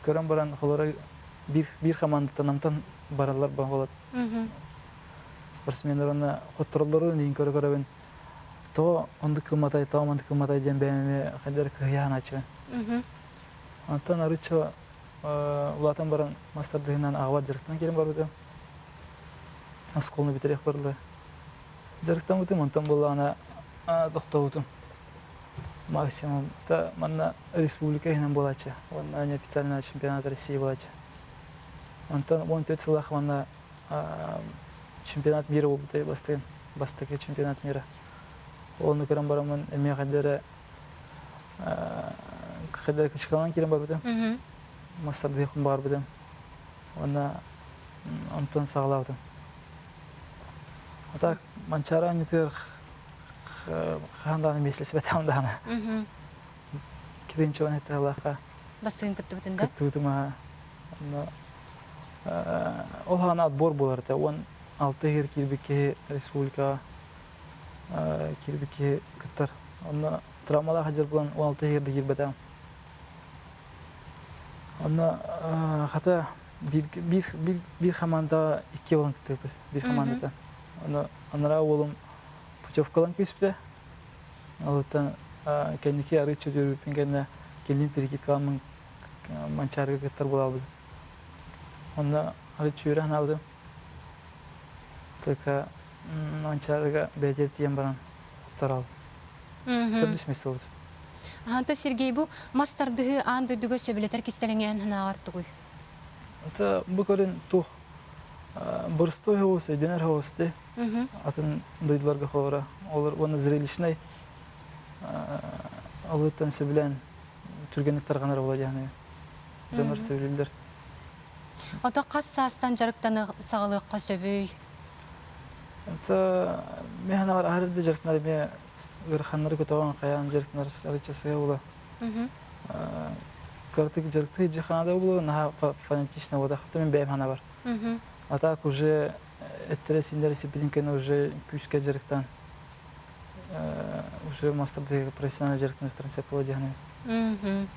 көрөн баран холоро биир биир командаттан намтан бараллар болот. Спортсменнар уонна хоттороллорун иин көрө көрөбүн. Тоҕо оннук кыматай, тоҕо маннык кыматай диэн бэйэм эмиэ хайдах эрэ кыһыйаан ааччыбын. Онтон арычча улаатан баран мас тардыһынан аҕабар дьарыктанан киирэн барбытым. Оскуоланы бүтэриэх барла. Дьарыктаммытым, онтон буоллаҕына тохтобутум. Максимум та манна республика иһинэн буолааччы. Уонна неофициальный чемпионат России буолааччы. Онтон 14 сыллаах манна чемпионат мира буолбута бастыгын бастакы чемпионат мира. Оны көрөн бараммын эмиэ хайда эрэ хайда кычкаланан киирэн барбытым. Мастардыахпын баҕарбытым. Уонна онтон саҕалаабытым. А так Манчаары оонньуутугар хаһан даҕаны миэстэлэспэтэҕим даҕаны. Киринчеван эттэхлаахха Бастыгын кыттыбытын да? Кыттыбытым аха. Онно ол хаана отбор буолар этэ. 16 иһигэр киирбит киһи республикаҕа киирбит киһи кыттар. Онно травмалаах сылдьар буолан 16 иһигэр да киирбэтэҕим. Онно хата биир, биир, биир, биир хамаандаҕа икки буолан кыттыбыппыт. Биир хамаандата. Онно анараа уолум путевкалан кииспитэ. Олуттан кэнники арыычча үтүөрбүппүн кэннэ кэлин перекидкаламмын Манчаарыга кыттар буолаабытым. Онно арыычча үөрэ санаабытым. Только Манчаарыга бэйэтигэр тиийэн баран отторообут. Төрдүс место буолбут. Аһанта Сергей бу мас тардыһыы аан дойдуга сөбүлэтэр кистэлэҥэ эн тугуй? Это бу көрүн туох боростой соҕус, өйдөнөр соҕус дии. Атын дойдуларга холобура олор уонна зрелищнай алыттан сөбүлээн түргэнник тарҕанар буола диэххэ дьоннор сөбүлүүллэр. Ото хас саастан дьарыктаны саҕалыахха сөбүй? Это мен анаҕар аһар да дьарыктанар эмиэ ыараханнары көтөҕөн хайаан дьарыктанар арычча сыа була. Кыратык дьарыктыы дьахана да була наһаа фанатично буолбатах. Мен бэйэм ханабар. А так уже эттере синдери сиппитин кэннэ уже күүскэ дьарыктаан уже мастер профессиональный дьарыктаныахтарын сөп буолуо дии саныыбын.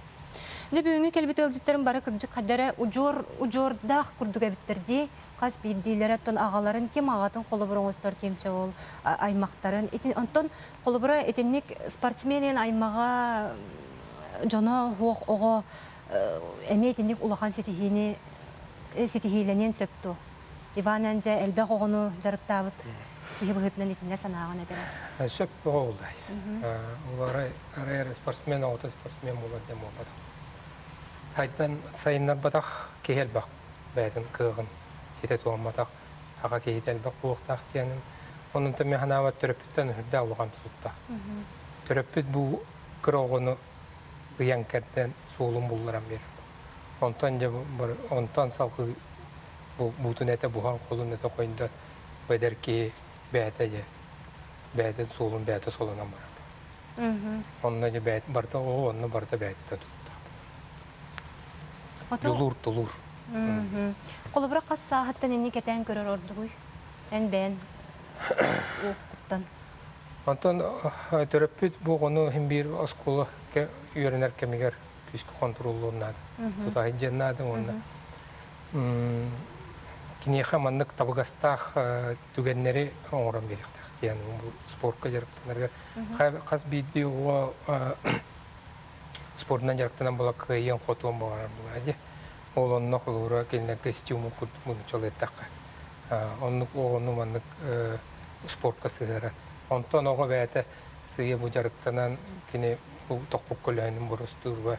Дьэ бүгүҥҥү кэлбит ыалдьыттарым бары кырдьык хайдара удьуор удьуордаах курдук эбиттэр дии. Хас биирдиилэрэ оттон аҕаларын ким аҕатын холобур оҥостор кимчэ ол аймахтарын. Ити онтон холобура итинник спортсмен аймаҕа дьоно суох оҕо эмиэ итинник улахан ситиһиини ситиһиилэниэн сөп дуо? Иван эн дьэ элбэх оҕону дьарыктаабыт киһи быһыытынан итиннэ санааҕын этэрэ. Сөп оҕо буоллай. Ол арай спортсмен оҕото спортсмен буолар диэн буолбатах. Хайдан сайыннарбатах киһи элбэх бэйэтин кыаҕын ситэ туһамматах аҕа киһитэ элбэх буолуохтаах диэним. Онон мин санаабар төрөппүттэн үрдээх улахан тутуктаах. Төрөппүт бу кыра оҕону ыйан кэрдэн суолун булларан биэрэр. Онтон дьэ онтон салгыы бу буутун этэ буһан холун этэ хойдон бэдэр киһи бэйэтэ дьэ бэйэтин суолун бэйэтэ солонон барар. Онно дьэ бэйэтин барыта оҕо онно барыта бэйэтиттэн тутуктаах. Дьулуур тулуур. Холобура хас сааһыттан инни кэтээн көрөр ордугуй? Эн бэйэн уопуккуттан. Онтон төрөппүт бу оҕону иһин биир оскуола үөрэнэр кэмигэр күүскэ хонтуруоллуон наада. Тута сылдьыан наада уонна киниэхэ маннык табыгастаах түгэннэри оҥорон биэриэхтээх диэн бу спортка дьарыктанарыгар хас биирдии оҕо спордунан дьарыктанан була кыайыан хотуон баҕарар буолаа дии. Ол онно холобура кинилэргэ костюму курдук мунчалыаттахха оннук оҕону маннык спортка сыһыаран. Онтон оҕо бэйэтэ сыыйа бу дьарыктанан кини бу тохпут көлөһүнүн боростуурга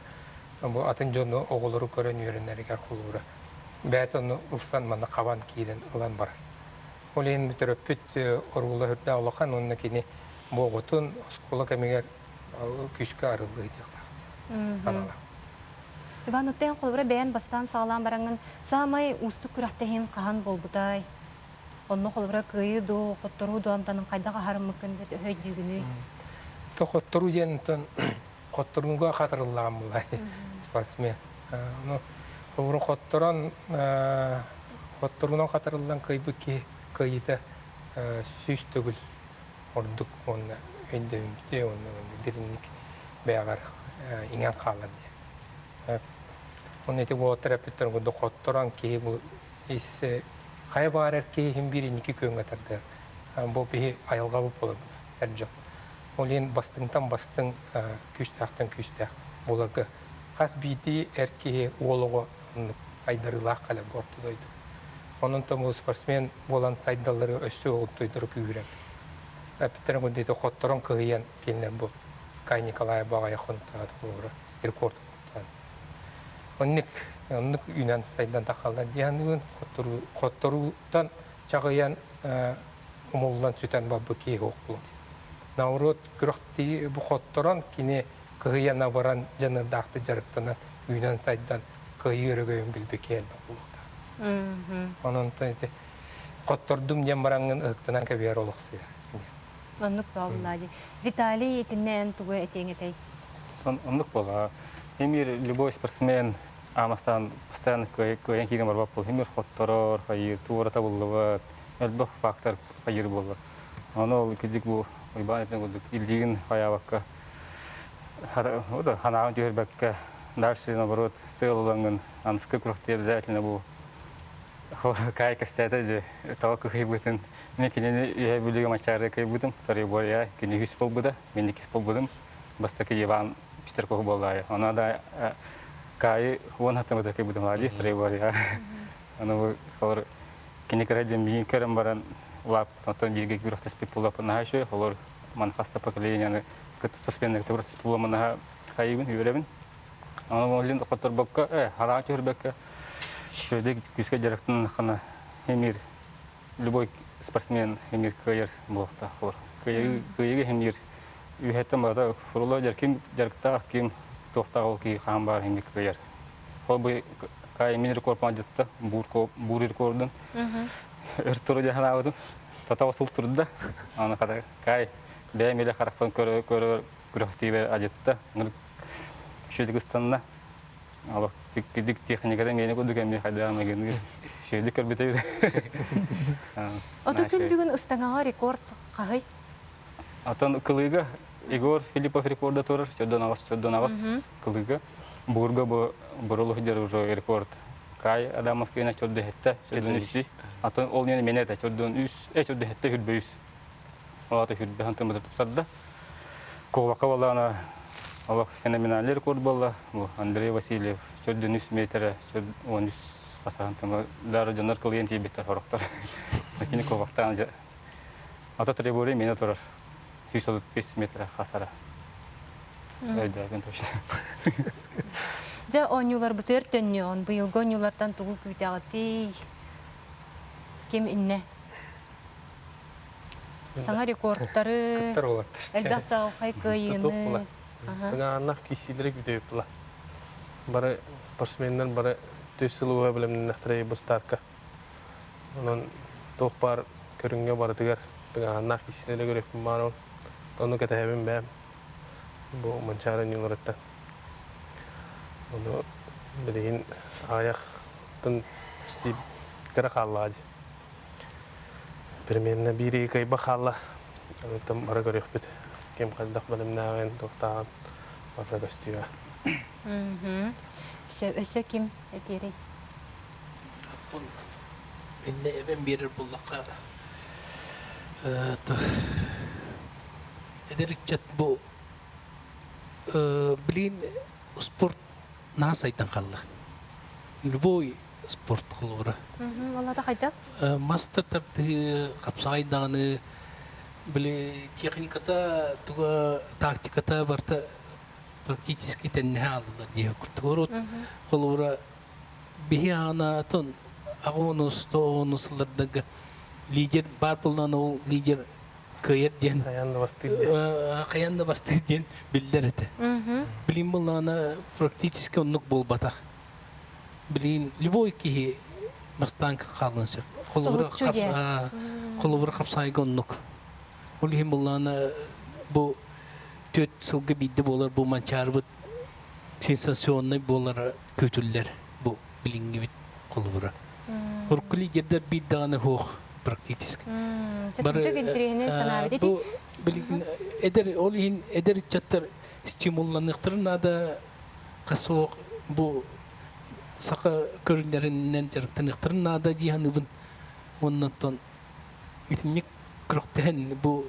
бу атын дьону оҕолору көрөн үөрэнэригэр холобура бэйэтэ ону ылсан манна хабан киирэн ылан барар. Ол иһин төрөппүт оруола үрдээх улахан уонна кини бу оҕотун оскуола кэмигэр күүскэ арыллыы диэхтээх анала. Иван Уттен холобура бэйэн бастаан саҕалаан бараҥҥын саамай уустук күрэхтэһиин хаһан буолбутай? Онно холобура кыайыы дуу, хотторуу дуу амтанын хайдах аһарыммыккын дьэ төһө өйдүүгүнүй? То хотторуу диэн онтон хотторууга хатырыллаҕын буолай спортсмен. Ну, холобура хотторон хотторуунан хатырыллан кыайбыт киһи кыайыыта 100 төгүл ордук уонна өйдөбүммүтэ уонна дириҥник бэйэҕэр иҥэн хаалар диэн. Онно ити уолаттар эппиттэрин курдук хотторон киһи бу ис хайа баҕарар киһи иһин биир инники күөҥҥэ тардыар. Бу биһи айылҕабыт буолар эр дьон. Ол иһин бастыҥтан бастыҥ, күүстээхтэн күүстээх буоларга хас биирдии эр киһи уол оҕо оннук айдарыылаах кэлэр бу орто дойду. Онон бу спортсмен буолан сайдаллары өссө оҕуттуйдары күүһүрэр. Эппиттэрин курдук хотторон кыһыйан кинилэр бу Кай Николаев баҕайы хонтоот холобура рекорд Оннук оннук үүнэн сайдан тахаллар диэн хотторууттан чаҕыйан умуллан сүтэн барбыт киһи суох Наоборот күрэхтии бу хотторон кини кыһыйан абаран дьаныардаахтык дьарыктанан үүнэн сайдан кыайыы өрөгөйүн билбит киһи элбэх буолуохтаах. Онон ити хоттордум диэн бараҥҥын ыһыктанан кэбиһэр олохсуйа. Оннук буолла дии. Виталий итиннэ эн тугу этиэҥ этэй? Оннук буолла. Эмир любой спортсмен аамастаан постоянно кыайан киирэн барбат буол. Эмир хотторор, хайыр, туора табыллыбат, элбэх фактор хайыр буолла. Ону ол кидик бу Уйбаан этин курдук илиигин хайаабакка ханаҕын түһэрбэккэ дальше наоборот сыал ылаҥҥын аныскы күрэхтии обязательно бу кай кэстээтэ дии тоҕо кыһыйбытын мен кинини үһэ бүлүүгэ мачаары кыйбытым второй боря кини үс буолбута мен иккис буолбутум бастакы Иван Пестряков буоллаайы она да кайы уон хаттамыта кыйбытым ади второй боря аны холор кини кыра диэн биин көрөн баран улаап оттон бииргэ күрэхтэспит буоллаппын наһаа үчүгэй холор ман хаста поколенияны кытта спортсменнары күрэхтэспит буоламмын наһаа хайыыбын үөрэбин Аны олин хотторбокко, хараҕа түһэрбэккэ, үчүгэйдик күүскэ дьарыктаннаххына эмиир любой спортсмен эмиир кыайар буолуохтаах буолар. Кыайыыга эмиир үөһэттэн барыта фурула дьар ким дьарыктаах, ким туохтаах ол киһи хаан баар эмиир кыайар. Ол бу кай мин рекорд дьытта буур рекордун өр туру дьаһанаабытым. Тата осул турда. Аны хата кай бэйэм илэ харахпын көрө көрө күрэхтиибэр ажытта. Үчүгэй ыстанна. Олох дик техникада миэнэ курдук эмиэ хайдаан магыныыр. Шөйдүк көрбүтэ. Оту күн бүгүн ыстаҥаҕа рекорд хаһый? Отон кылыыга Егор Филиппов рекорда турар, чөрдөн аҕыс, чөрдөн аҕыс кылыыга. Буурга бу бурулух дьэр уже рекорд. Кай Адамов киэнэ чөрдө хетте, чөрдөн үстүй. Атын ол нені мене это чөрдөн үс, чөрдө хетте хүрбө үс. Ол аты хүрбө хантын тупсарда. Ковака балана олох феноменальный рекорд буолла. Бу Андрей Васильев чөрдөн үс метрэ, чөрдөн үс хасахан дары дьоннор кылыйан тиийбиттэр хорохтор. Кини ковактаан Ата требори мене турар. 135 метр хасара. Өйдөөбүн точно. Дьэ, оонньууларбытыгар төннүөҕүн. Быйылгы оонньуулартан тугу күүтэҕитий? Ким иннэ? Саҥа рекордтары, Кыттар уолаттар. элбэх чаҕылхай кыайыыны. Тыҥааннах киирсиилэри күүтэбит була. Бары спортсменнар бары түс сыл бэлэмнэннэхтэрэ бу старка. Онон туох баар көрүҥҥэ барытыгар тыҥааһыннаах киирсиилэри көрүөхпүн баарабын. Ону кэтэһэбин бэйэм бу Манчаары оонньууларыттан. Ону билигин аҕыйахтан кыра хааллаҕа дии. Примерно биир ый кыайба хаалла. Онтон бары көрүөхпүт. Ким хайдах бэлэмнээҕин, туохтааҕын барыта көстүөҕэ. Өссө ким этиэрий? Оттон иннэ эбэн биэрэр буоллахха эдэр ыччат бу билигин спорт наһаа сайдан хаалла. Любой спорт холобура. Ол хайда? Мастер тардыһыы, хапсаҕай даҕаны били техниката, туга тактиката барыта практически тэннэһэ хааллылар диэх курдук. Урут холобура биһи аана атын аҕа тоҕуонус сыллардарга лидер баар буоллаҕына ол лидер кыайар диэн Хайаан да бастыыр диэн. Хайаан да бастыыр диэн биллэр этэ. Билин буоллаҕына практически оннук буолбатах. Билин любой киһи бастаан хаалыан сөп. Соһуччу диэн. Холобура хапсаайга оннук. Ол иһин буоллаҕына бу түөрт сылга биирдэ буолар бу манчаарыбыт сенсационнай буолара күүтүллэр бу билиҥҥибит холобура. Урукку лидердэр биир даҕаны суох практически. Бары интэриэһинэй санаабыт ити. Бу билигин эдэр ол иһин эдэр ыччаттар стимулланыахтарын наада хасуох бу саха көрүҥнэринэн дьарыктаныахтарын наада дии саныыбын. Оннуттан итинник күрэхтэһэн бу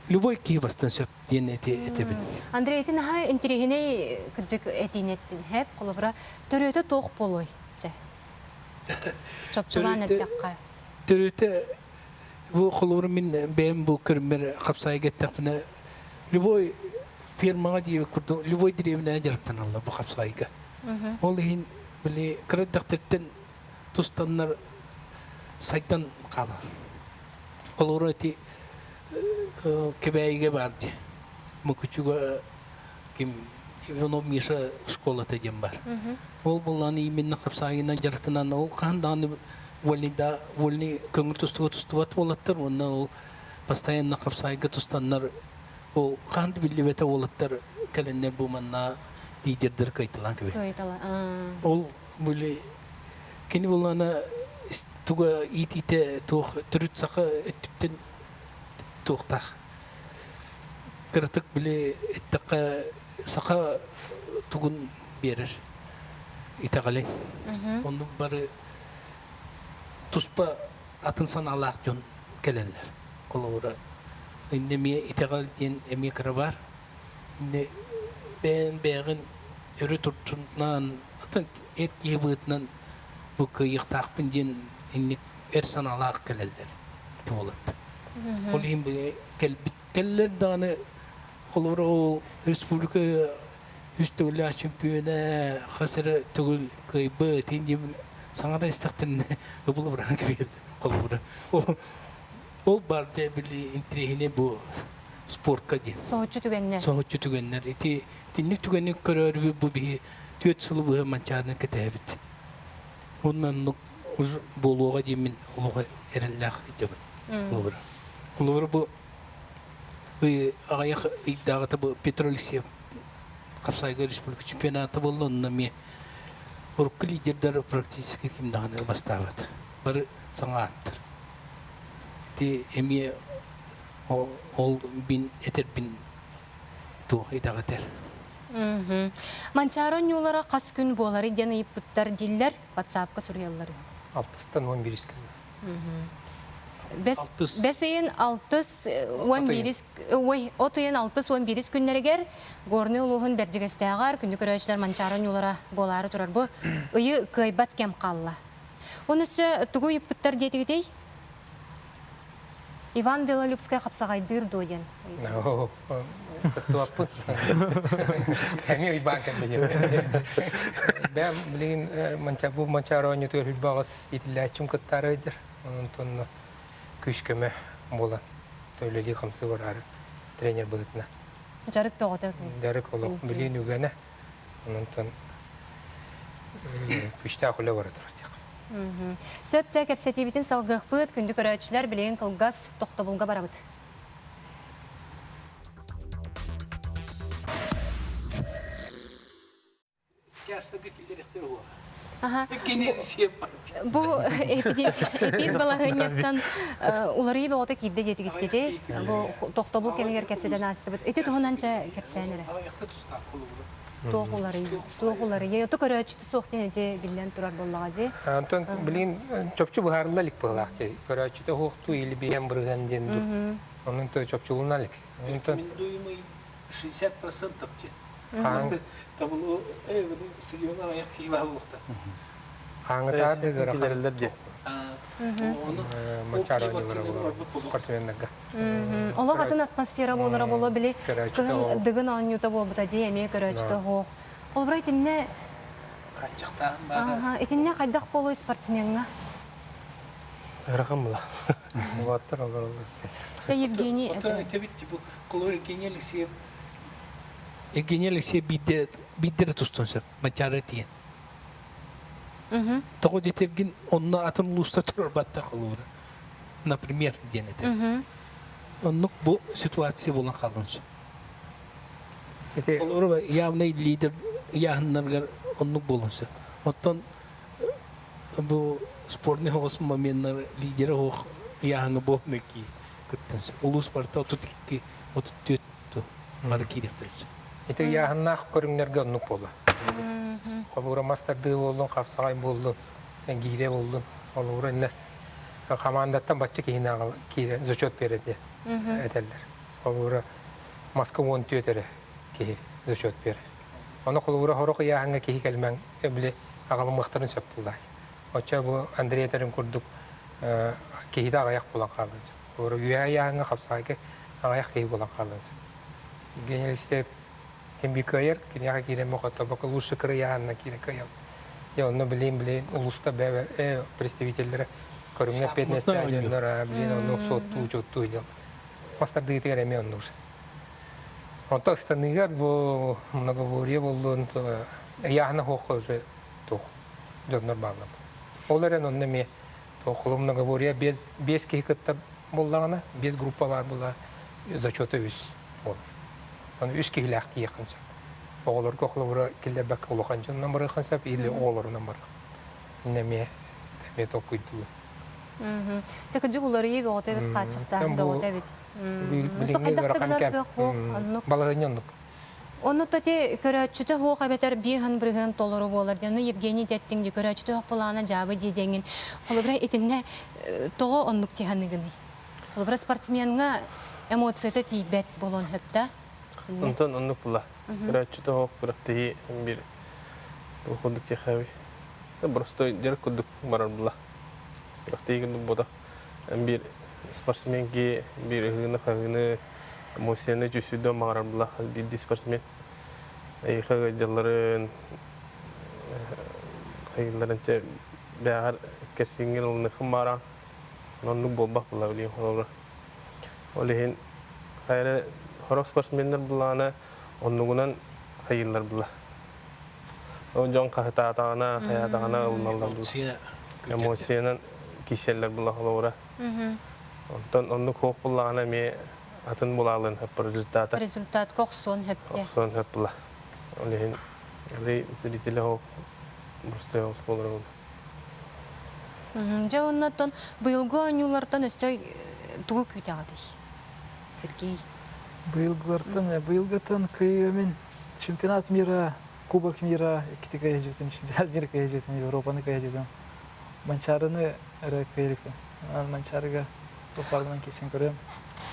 любой киһи бастан сөп диэн этэбин. Андрей, ити наһаа интэриэһинэй кырдьык этиин эттин. Хэп, холобура, төрүөтэ туох буолуой? Чэ. Чопчулаан эттэххэ. Төрүөтэ бу холобура мин бэйэм бу көрүммэр хапсаайга эттэхпинэ любой фермаҕа диэбит курдук любой дэриэбинэҕэ дьарыктаналлар бу хапсаайга. Ол иһин били кыра эрдэхтэриттэн тустаннар сайдан хаалар. Холобура ити Кэбээйигэ баар дии. Мукучуга ким Иванов Миша школата диэн бар. Ол буллааны именно хапсаайынан дьарыктанан ол хаһан даҕаны вольный да вольный көҥүл тустууга тустубат уолаттар уонна ол постоянно хапсаайга тустаннар ол хаһан да биллибэтэ уолаттар кэлэннэр бу манна лидердэр кыайталаан кэбиһэр. Кыайтала. Ол били кини буллаана туга иитиитэ туох төрүт саха өттүттэн туохтаах. Кыратык били эттэххэ саха тугун биэрэр итэҕэлин. Оннук бары туспа атын санаалаах дьон кэлэллэр. Холобура, иннэ эмиэ итэҕэл диэн эмиэ кыра баар. Иннэ бэйэн бэйэҕин өрө туртунан атын эр киһи быһыытынан бу кыайыахтаахпын диэн инник эр санаалаах кэлэллэр туолат. Ол иһин кэлбит кэллэр даҕаны холобура ол республика үс төгүллээх чемпиона хас эрэ төгүл кыайбыт иһин диэн саҥара истэхтэринэ ыбылы быраҕан кэбиһэллэр холобура. Ол бар дьэ били интириэһинэй бу спортка диэн. Соһуччу түгэннэр. Соһуччу түгэннэр. Ити итинник түгэни көрөөрүбүт бу биһи түөрт сылы быһа манчаарыны кэтэһэбит. Уонна оннук буолуоҕа диэммин олоҕо эрэллээх сылдьабын. Холобура. Холобура бу аҕыйах ыйдааҕыта бу Петр Алексеев Хапсайга республика чемпионата буолла, онно эмиэ Урукку лидердэр практически ким даҕаны бастаабат. Бары саҥа ааттар. Ити эмиэ ол бин этэрбин туох итэҕэтэр. Манчаары оонньуулара хас күн буолары диэн ыйыппыттар дииллэр, WhatsApp-ка суруйаллар. Алтыстан 11 күн. Бэс ыйын алтыс уон биирис ой от ыйын алтыс уон биирис күннэригэр Горнай улууһун Бэрдьигэстээҕэр күндү көрөөччүлэр Манчаары оонньуулара буолаары турар бу ыйы кыайбат кэм хаалла. Оны өссө тугу ыйыппыттар диэтигитий? Иван Белолюбскай хапсаҕайдыыр дуо диэн. Кыттыбаппын. Эмиэ ыйбаан кэллэ диэн. Бэм билигин бу Манчаары оонньуутугар үрбаҕас итиллээччим кыттаары ыйдыр. Онон күүс-көмө буолан үлэлии хамсыы бараары тренер быһыытынан. Дьарык бөҕөтө күн. Дьарык олох билиин үгэнэ. Онон күүстээх үлэ бара турар диэх. Сөп чэ кэпсэтиибитин салгыахпыт. Күндү көрөөччүлэр, билигин кылгас тохтобулга барабыт. Бу эпид балаһыанньаттан уларыйыы бөҕөтө киирдэ диэтигиттити. Бу тохтобул кэмигэр кэпсэтэн аастыбыт. Ити туһунан чэ кэпсээн эрэ. Туох уларыйыы, суох уларыйыы. Ото көрөөччүтэ суох диэн ити биллэн турар буоллаҕа дии. Антон билигин чопчу быһаарылла илик быһыылаах дии. Көрөөччүтэ суохтуу или биһэн бырыһыан диэн дуу. Онон то чопчулуна илик. Рекомендуемый 60% диэн. Табылу стадион аяқ киһи баһыллыхта. Хааңытаар ыарахан. Диэн. Спортсменнарга. Олох атын атмосфера буолара боло били кыһын дыгын оонньуута буолбута дии эмиэ көрөөччүтэ хоох. Холобура итиннэ итиннэ хайдах буолуй спортсмеҥҥа? Ыарахан була. Уолаттар олороллор. Те Евгений Евгений Алексеев Евгений Алексеев биирдэ биирдэ тустан сөп Манчаары тиийэн. Тоҕо диэтэргин онно атын улууста турарбаттар холобура. Например, диэн этэр. Оннук бу ситуация буолан хаалан сөп. Холобура явный лидер ыйааһыннарыгар оннук буолуон сөп. Оттон бу спорный хоҕус моменнар лидерэ оһох ыйааһыҥҥа буолан ки кыттан сөп. Улуус барыта 32, 34 бары киириэхтэрин сөп. Ити ыйааһыннаах көрүҥнэргэ оннук буолла. Холобура мастардыы буоллун, хапсаҕай буоллун, гиирэ буоллун. Холобура иннэ хамаандаттан бачча киһини киирэн зачет биэрэр диэн этэллэр. Холобура маска 14 эрэ киһи зачет биэрэр. Ону холобура хорох ыйааһыҥҥа киһи кэлмэҥ били аҕалымыахтарын сөп буоллаай. Оччо бу Андрей этэрин курдук киһитэ аҕыйах буолан хаалыан сөп. Холобура үөһэ ыйааһыҥҥа хапсаҕайга аҕыйах киһи буолан хаалыан сөп. Евгений Алексеев ким би кыайар, киниэхэ киирэн мохотобока лучше кырыйаанна киирэ кыайал. Дьэ онно билин билин улуста бэбэ представителлэрэ көрүҥҥэ эппиэтинэстээх дьоннор билин оннук суоттуу учуоттуу дьон мастардыытыгар эмиэ оннук. Онто ыстаныыгар бу многоборье боллун ыйааһына хуохха уже туох дьоннор бааллар. Ол эрэн онно эмиэ туох многоборье биэс киһи кытта буоллаҕына, биэс группа баар буолла зачета үс буолар. Аны үс киһилээх тиийиэххин сөп. Оҕолорго холобура киллэрбэккэ улахан дьонунан барыаххын сөп или оҕолорунан барыах. Иннэ эмиэ эмиэ толкуйдуун. Дьэ кырдьык уларыйыы бөҕөтө эбит, хааччахтааһын бөҕөтө эбит. Билиҥҥи ыарахан кэм. Балаһыанньа оннук. Онно ти көрөөччүтэ суох эбэтэр биэһэн бырыһыан толору буолар диэн Евгений диэттиҥ дии көрөөччүтэ суох былаана дьаабы дии диэҥҥин. Холобура итиннэ тоҕо оннук тиһаныгыный? Холобура спортсмеҥҥа эмоцията тиийбэт буолуон сөп да? Онтон оннук була. Көрөөччүтэ суох күрэхтэһии биир курдук тиэхэбий. Простой дьарык курдук барар була. Күрэхтэһии курдук буолбатах. Биир спортсмен ки биир ыһыыны-хаһыыны эмоцияны чувствуйдуон баҕарар була хас биирдии спортсмен. Эйиэхэ ыалдьалларын хайыылларын чэ бээҕэр кэрсиҥҥин ылыныаххын баара. Оннук буолбах була билигин холобура. Ол иһин хайа сорох спортсменнар былаана оннугунан хайыыллар була. Ол дьон хаһытаатаҕына, хайаатаҕына ылыналлар була. Эмоциянан киирсэллэр була холобура. Онтон оннук суох буллаҕына эмиэ атын булаалын хөп результата. Результатка охсуон хөптө. Охсуон хөп була. Ол иһин зрителя суох. Простой оҕус буолар ол. Дьэ оннотон быйылгы оонньуулартан өссө тугу күүтэҕитий? Сергей. Быйылгылартан, быйылгыттан кыайыамин чемпионат мира, Кубок мира иккити кыайа чемпионат мира кыайа Европаны кыайа Манчаарыны эрэ кыайылыкпын. Манчаарыга туох кисэн көрөм.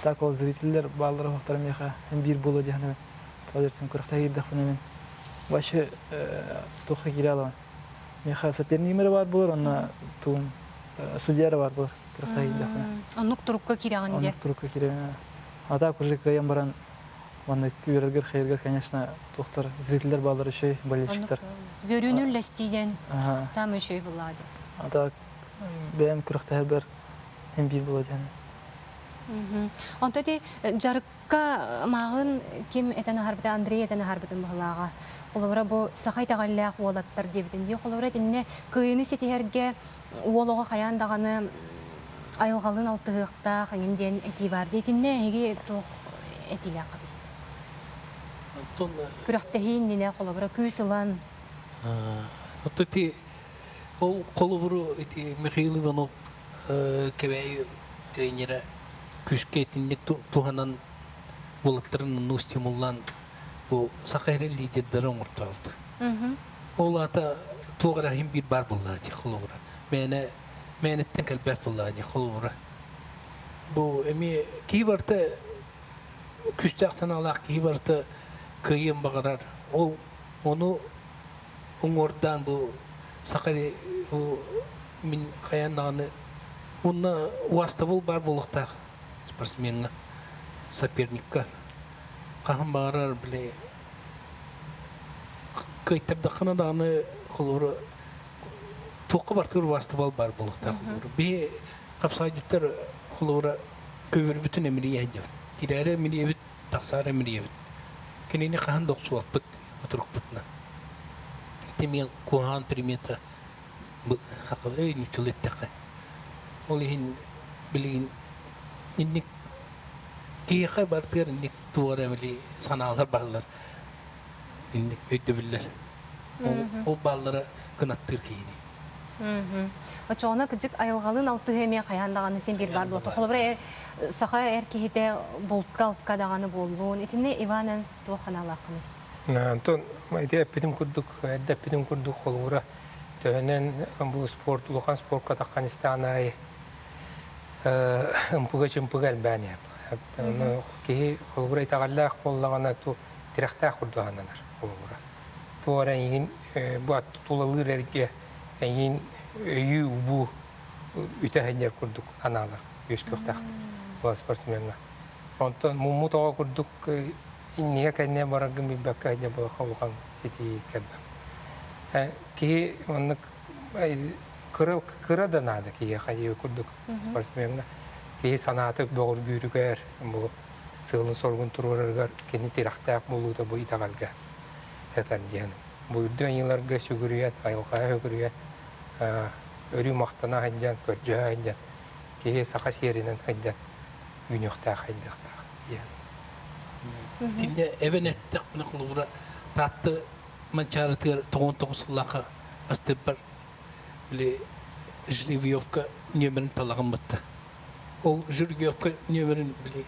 Так ол зрительлер бааллара хохтар миэхэ биир буолуо диһаныбын. Салдырсын күрэхтэһэ киирдэхпинэ мин вообще туохха киирэ алабын. Миэхэ сопернигим эрэ баар буолар, онно тугум судья эрэ баар буолар күрэхтэһэ киирдэхпинэ. Оннук турукка киирэҕин диэ. Оннук турукка киирэбин. А так уже кыайан баран маннык үөрэргэр хайыргар, конечно, туохтар зрительлер бааллар үчүгэй, болельщиктар. Үөрүүнү үллэстииден самый үчүгэй буллаа диэн. А так бэйэм күрэхтэһэрбэр хем биир буолуо диэн. Онто ити дьарыкка мааҕын ким этэн аһарбыта, Андрей этэн аһарбытын быһылааҕа. Холобура бу саха итэҕэллээх уолаттар диэбитин дии. Холобура итиннэ кыайыыны ситиһэргэ уол оҕо хайаан даҕаны айылҕалыын алтыһыахтаах эҥин диэн этии баар. Итиннэ эһиги туох этиилээххитий? Оттон Күрэхтэһии иннинэ холобура күүс ылан. Оттон ити ол холобуру ити Михаил Иванов Кэбээйи тренерэ күүскэ итинник туһанан уолаттарын оннук стимуллаан бу саха сирин лидердэрэ оҥортообут. Ол аата туох эрэ иһин биир баар буоллаҕа дии холобура. Мээнэ мээнэттэн кэлбэт буоллаҕа дии холобура. Бу эмиэ киһи барыта күүстээх санаалаах киһи барыта кыайыан баҕарар. Ол ону уҥуордаан бу саха бу мин хайаан даҕаны уонна уостабыл баар буолуохтаах спортсмеҥҥа, соперникка. Хаһан баҕарар били кыайтардаххына даҕаны холобура туохха бартыгар уостабал баар буолуохтаах холобура. Биһи хапсаайдьыттар холобура көбүрбүтүн эмирийэ сылдьабыт. Кирээри эмирийэбит, тахсаары эмирийэбит. Кинини хаһан да охсубаппыт отурукпутуна. Ити куһаҕан примета эй нуччалыы эттэххэ. Ол иһин билигин инник киһиэхэ бартыгар инник туора били санаалар бааллар. Инник өйдөбүллэр. Ол бааллара кынаттыыр киһини. Очоҕуна кыдьык айылҕалыын алтыһыы эмиэ хайаан даҕаны син биир баар буолуо. Холобура, эр, саха эр киһитэ бултка алтка даҕаны буоллун. Итиннэ Иван эн туох санаалааххыный? Антон, ити эппитим курдук, эрдэ эппитим курдук холобура төһөнөн бу спорт, улахан спортка таххан истэҕин аайы ымпыга-чымпыга элбээн иһэр. Ону киһи холобура итэҕэллээх буоллаҕына ту тирэхтээх курдук сананар холобура. Туох эрэ эйигин бу тулалыыр эргэ эйигин өйүү убуу үтэ сылдьар курдук анаалар үөскүөхтээхтэр ол спортсмеҥҥа. Онтон муммут оҕо курдук иннигэ кэннэ бараргын билбэккэ сылдьар буоллахха улахан ситиһии кэлбэт. Киһи маннык кыра кыра да наада киһиэхэ диэби курдук спортсмеҥҥа киһи санаата бөҕөргүүрүгэр бу сыалын-соругун туруорарыгар кини тирэхтээх буолуута бу итэҕэлгэ этэр диэн. Бу үрдүк айыыларга сүгүрүйэн, айылҕаҕа сүгүрүйэн, өрүү махтана сылдьан, көрдьөһө сылдьан, киһи саха сиэринэн сылдьан үүнүөхтээх, хайдыахтаах диэн. Итиннэ эбэн эттэхпинэ холобура Таатта Манчаарытыгар 99 сыллаахха бастыырбар били Жребьевка нүөмэрин талаҕым батта. Ол Жребьевка нүөмэрин били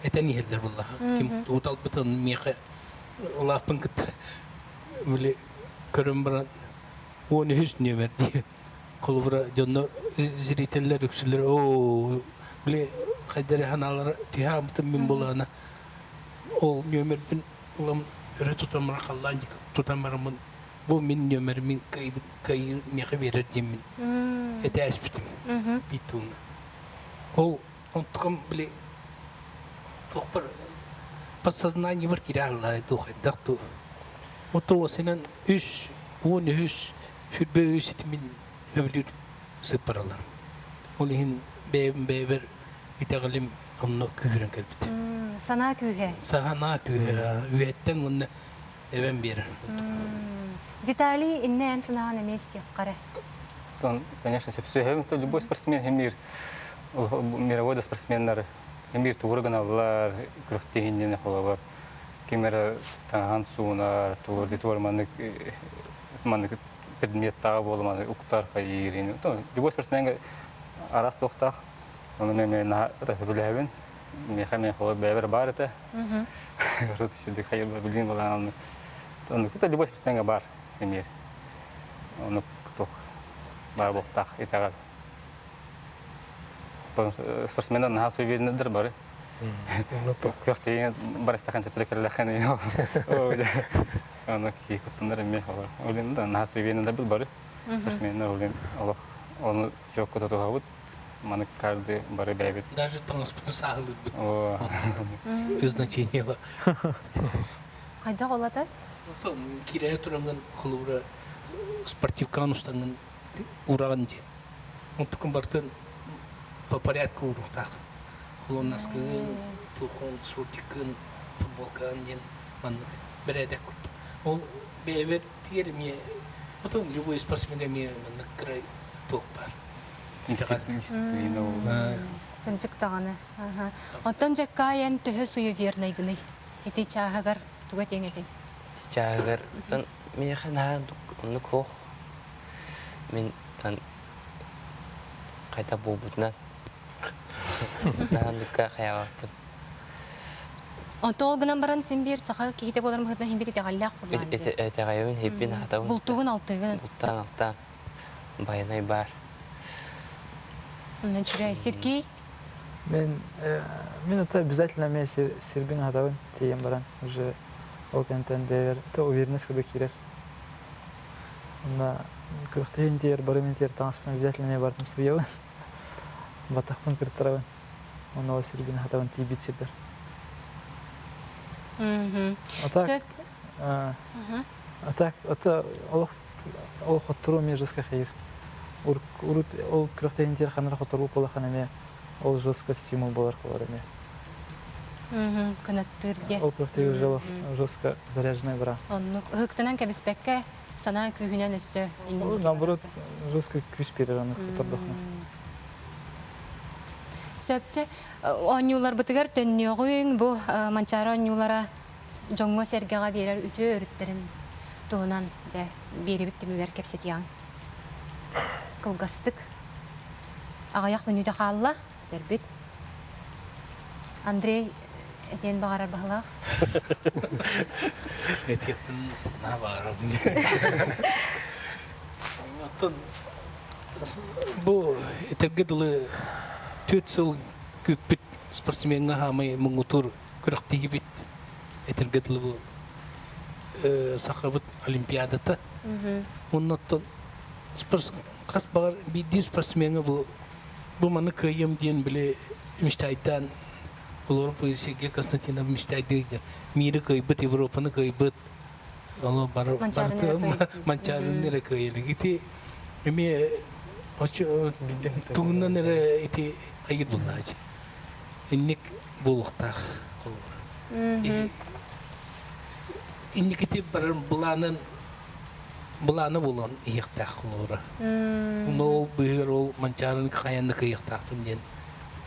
этэн иһэллэр буоллаҕа. Ким тугу талбытын миэхэ улааппын кытта били көрөн баран 13 нүөмэр дии. Холобура дьоннор зрителлэр үксүлэр оо били хайдары ханаалара түһэ мин булаана ол нүөмэрбин улам өрө тутан баран халлаан тутан бараммын бу мин нүөмэрим кыайыы миэхэ биэрэр диэммин этээспитим биир тылынан. Ол онтукам били туохпар подсознаниебар киирэ аллаа туох хайдах ту ото синен үс 13 сүрбэ үс итимин сөбүлүүр сыппаралар. Ол иһин бэйэм бэйэбэр итэҕэлим онно күүһүрэн кэлбит. Санаа күүһэ. Санаа күүһэ үөһэттэн уонна эбэн биэрэр. Виталий, инне эн санааҕын эмиэ истиэххэ. Конечно, сөпсөһөм. Любой спортсмен хемир мировой да спортсменнар эмир тугур гыналлар, күрөхтиһиннен холобар. Ким эрэ таҥаһан суунар, тугур дитуар маннык маннык. предметтааҕы буолуманы уктар хайыырын. Любой спортсменга араас туохтаах. Оны мен наһаа сөбүлээбин. Миэхэ мен холор бэйэбэр баар этэ. Рут сүдү хайыр билин балаан. Оны кыта любой спортсменга бар эмиэр. Оны туох бар буохтаах итэҕэл. Спортсмендар наһаа суеверныйдар бары. Көхтейин барыстахан төттөрө кэллэххин Аны кии куттанар эмиэ олор. Олин да наһаа суеверныйдар бары. Спортсменнар олин олох оны чокко тутуһабыт. Маны карды бары бэйбит. Даже таҥаспытын сааһылыырбыт. Значениела. Хайдах олата? Киирэ турангын холобура спортивкаҕын устангын ураҕын дии. Онтукун барытын по порядку уруохтаах. Холон наскыгын, тухон, шортиккын, футболкаҕын диэн маннык бэрээдэк курдук. Ол бэйэбэр тиэр эмиэ потом любой спортсмен эмиэ маннык кыра туох баар. Дисциплина ол. Кынчык даҕаны. Оттон Дьаккаайан төһө суевернайгыный? Ити чааһыгар туга этиэҥ этэй? Чааһыгар миэхэ наһаа оннук суох. Мин тан хайта буолбутунан наһаандыкка хайаабаппын. Онто ол гынан баран син биир саха киһитэ буолар быһыытынан син биир итэҕэллээх буоллаҕын дии. Итэҕэйэбин, хиппин аһатабын. Бултугун алтыгын. Бултаан алтаан. Байанай баар. Онон үчүгэй. Сергей? Мен, мен это обязательно мен сирбин аһатабын тиийэн баран уже ол кэнтэн бэйэбэр то уверенность курдук киирэр. Онно күрэхтэһиин тиийэр барым тиийэр таҥаспын обязательно эмиэ бартын суруйабын. Батахпын кыртарабын. Онно ол сирбин аһатабын тиийбит сирбэр. А так, а так, это олох ол хотторуу эмиэ жестко хайыр. Урут ол күрэхтэһиин тиийэр ханара хотторуу буолахан эмиэ ол жестко стимул болар холор эмиэ. Кынаттыыр диэ. Ол күрэхтэһии уже жестко заряженная бара. Оннук ыһыктынан кэбиспэккэ санаа күүһүнэн өссө иннин Наоборот, жестко күүс биэрэр аны хоттордохно. Сөпче оонньууларбытыгар төннүөҕүҥ бу Манчаары оонньуулара дьоҥҥо-сэргэҕэ биэрэр үтүө өрүттэрин туһунан дьэ биэрибит түмүгэр кэпсэтиэҕиҥ. Кылгастык. Аҕыйах мүнүүтэ хаалла, бүтэрбит. Андрей этиэн баҕарар баһылаах. Этиэхпин наһаа баҕарабын. Оттон бу этэргэ дылы 4 сыл күүппүт спортсмеҥҥа хаамай муҥутуур күрэхтэһиибит этэргэ дылы бу сахабыт олимпиадата. Уонна оттон хас баҕар биирдии спортсмеҥҥа бу бу маны кыайыам диэн били мечтайдаан олору Сергей Константинов мечтайдыыр диэн мири кыайбыт, Европаны кыайбыт, оло бары Манчаарыны эрэ кыайылык. Ити эмиэ тугунан эрэ ити хайыр буллаачы. Инник буолуохтаах холобура. Инникити барар былаанын былааны булан иһиэхтээх холобура. Уну ол быһыгар ол Манчаарыны хайанны кыйыахтаахпын диэн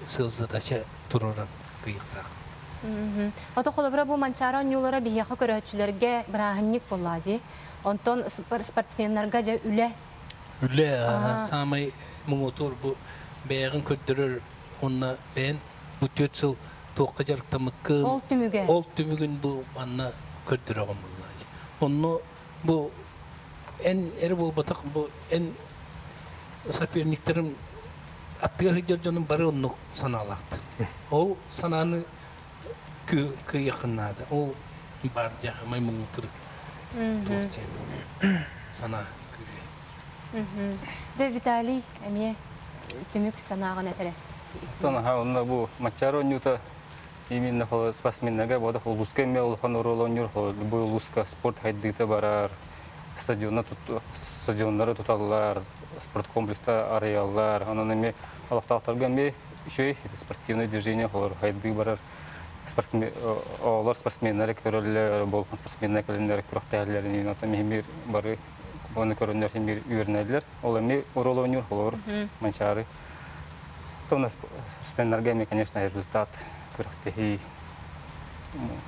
сыл задача тураран кыйыахтаах. Ото холобура бу Манчаары оонньуулара биһиэхэ көрөөччүлэргэ бырааһынньык буолла дии. Онтон спортсменнарга дьэ үлэ. Үлэ саамай муҥутуур бу бэйэҕин көрдөрөр уонна бэйэн бу 4 сыл туохха дьарыктаммыккын ол түмүгэ ол түмүгүн бу манна көрдөрөҕүн буоллаачы. Онно бу эн эрэ буолбатах бу эн соперниктерим аттыгар сылдьар дьонум бары оннук санаалаахтар. Ол санааны кыайыаххын наада. Ол баар дьаһамай муҥутур туох диэн санаа күүһэ. Дьэ Виталий эмиэ түмүк санааҕын этэрэ. Оттон аха онно бу Маччаар оонньуута именно спортсменнарга бода улууска эмиэ улахан оруол оонньуур бу улууска спорт хайдыыта барар стадионна стадионнары туталлар спорткомплекста арыйаллар онон эмиэ олохтоохторго эмиэ үчүгэй спортивное движение холор хайдыы барар спортсмен оҕолор спортсменнары көрөллөр болхон спортсменнар кэлэннэр күрэхтэһэллэрин оттон миһимир бары оны көрөннөр химир үөрэнэллэр ол эмиэ оруол оонньуур холобур Манчаары то спортсменнарга эмиэ конечно результат күрэхтэһии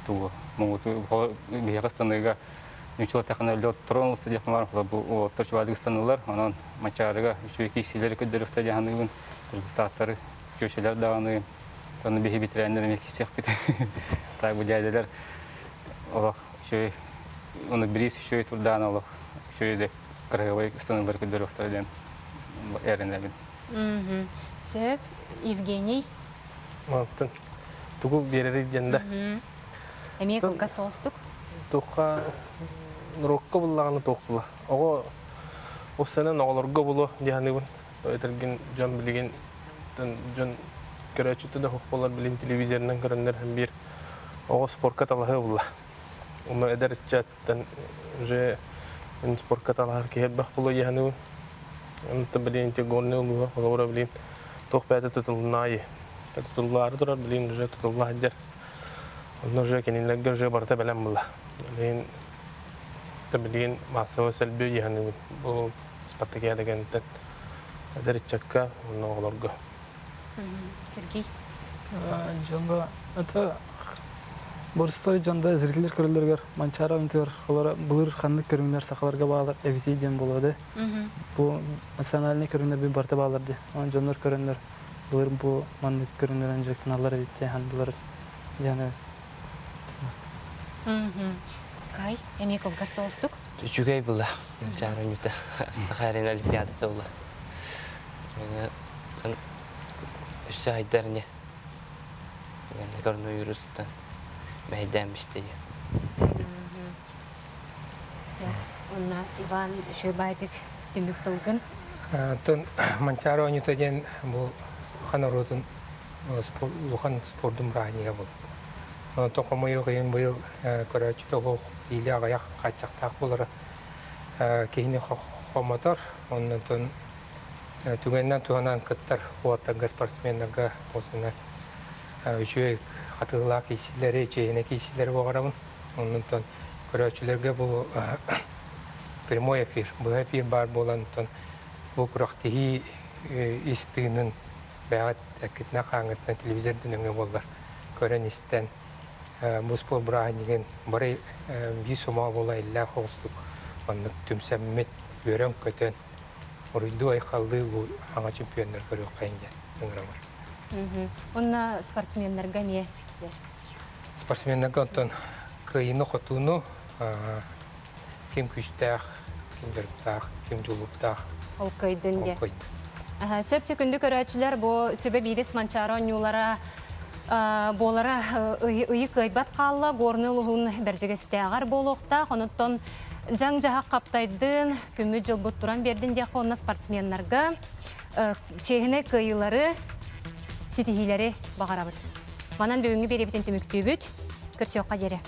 тугу муҥуту биһиэхэ ыстаныыга Ньуччалар тэхэнэ лед туран улуста диэхпин баар, бу уолаттар чубаадык ыстанылар, онон Мачаарыга үчүгэй киирсиилэри көрдөрүөхтэ дии саныыбын, результаттары чүөчэлэр даҕаны, онно биһи ветераннар эмиэ киирсиэхпит. Так бу дьээдэлэр олох үчүгэй, ону бириис үчүгэй турдаан олох үчүгэй да кыраһыабай ыстаныылары көрдөрүөхтэрэ диэн эрэнэбин. Сөп, Евгений. Мантан тугу биэрэрий диэн да. Эмиэ кылгас соҕустук. Туохха норуокка буллаҕына туох була. Оҕо уссанан оҕолорго булуо дии саныыбын. Этэргин дьон билигин дьон көрөөччүтэ да суох буолар билин телевизорынан көрөннөр биир оҕо спорка талаһыы булла. Онно эдэр ыччаттан уже спорка талаһар киһи элбэх буолуо дии саныыбын. Онтон билигин ити горный улууһа холобура билигин туох бэйэтэ тутулуннаайы. Тутуллаары турар билигин уже тутулла сылдьар. Онно уже кинилэргэ уже барыта бэлэм була. Билигин билигин массовый сэлбүү дии саныыбын. Бу спартакиада кэнниттэн эдэр ыччакка уонна оҕолорго. Сергей. Дьонго это боростой дьонда зрителер көрөллөрүгэр Манчаары оонньуутугар олоро былыр ханнык көрүҥнэр сахаларга баалар эбитий диэн буолуо да. Бу национальный көрүҥнэр бу барыта баалар дии. Онон дьоннор көрөннөр былыр бу маннык көрүҥнэрин дьарыктаналлар эбит диэн хандылар диэн Кай, эмиэ кылгас соҕустук. Үчүгэй была. Манчаары оонньуута Саха арена Олимпиадата була. Өссө айдар не. Коронавирустан мэһэйдээн бистэ диye. Онна Иван Шөбайдык түмүк тылгын. Оттон Манчаары оонньуута диэн бу хан норуотун улахан спордун бырааһынньыга буолар. Онтон хомойуох иһин быйыл көрөөччү тобох иилэ аҕыйах хааччахтаах буолара киһини хомотор. Оннотон түгэнинэн туһанан кыттар уолаттарга, спортсменнарга осына үчүгэй хатыылаах киирсиилэри, чиэһинэй киирсиилэри баҕарабын. Оннотон көрөөччүлэргэ бу прямой эфир, быһа эфир баар буолан, бу күрэхтэһии ис тыынын бэйэҕит эккитинэн-хааҥҥытынан телевизор да нөҥүө буоллар көрөн-истэн бу спорт бырааһынньыгын бары биир сомоҕо буола иллээх оҕустук маннык түмсэммит, үөрэн-көтөн, уруйдуу-айхаллыы бу саҥа чемпионнар көрүөххэйин диэн ыҥырабын. Уонна спортсменнарга эмиэ Спортсменнарга оттон кыайыыны-хотууну ким күүстээх, ким дьарыктаах, ким дьулуурдаах. Ол кыайдын диye. Сөп күндү көрөөччүлэр бу сүбэ биирис Манчаары оонньуулара буолара ыйы кыайбат хаалла Горный улуһун Бэрдьигэстээҕэр буолуохтаах. Онуттан дьаҥ-дьаһах хаптайдын, күммүт дьылбыт туран биэрдин диэххэ уонна спортсменнарга чиэһинэй кыайыылары, ситиһиилэри баҕарабыт. Манан бүгүҥҥү биэриибитин түмүктүүбүт. Көрсүөххэ диэри.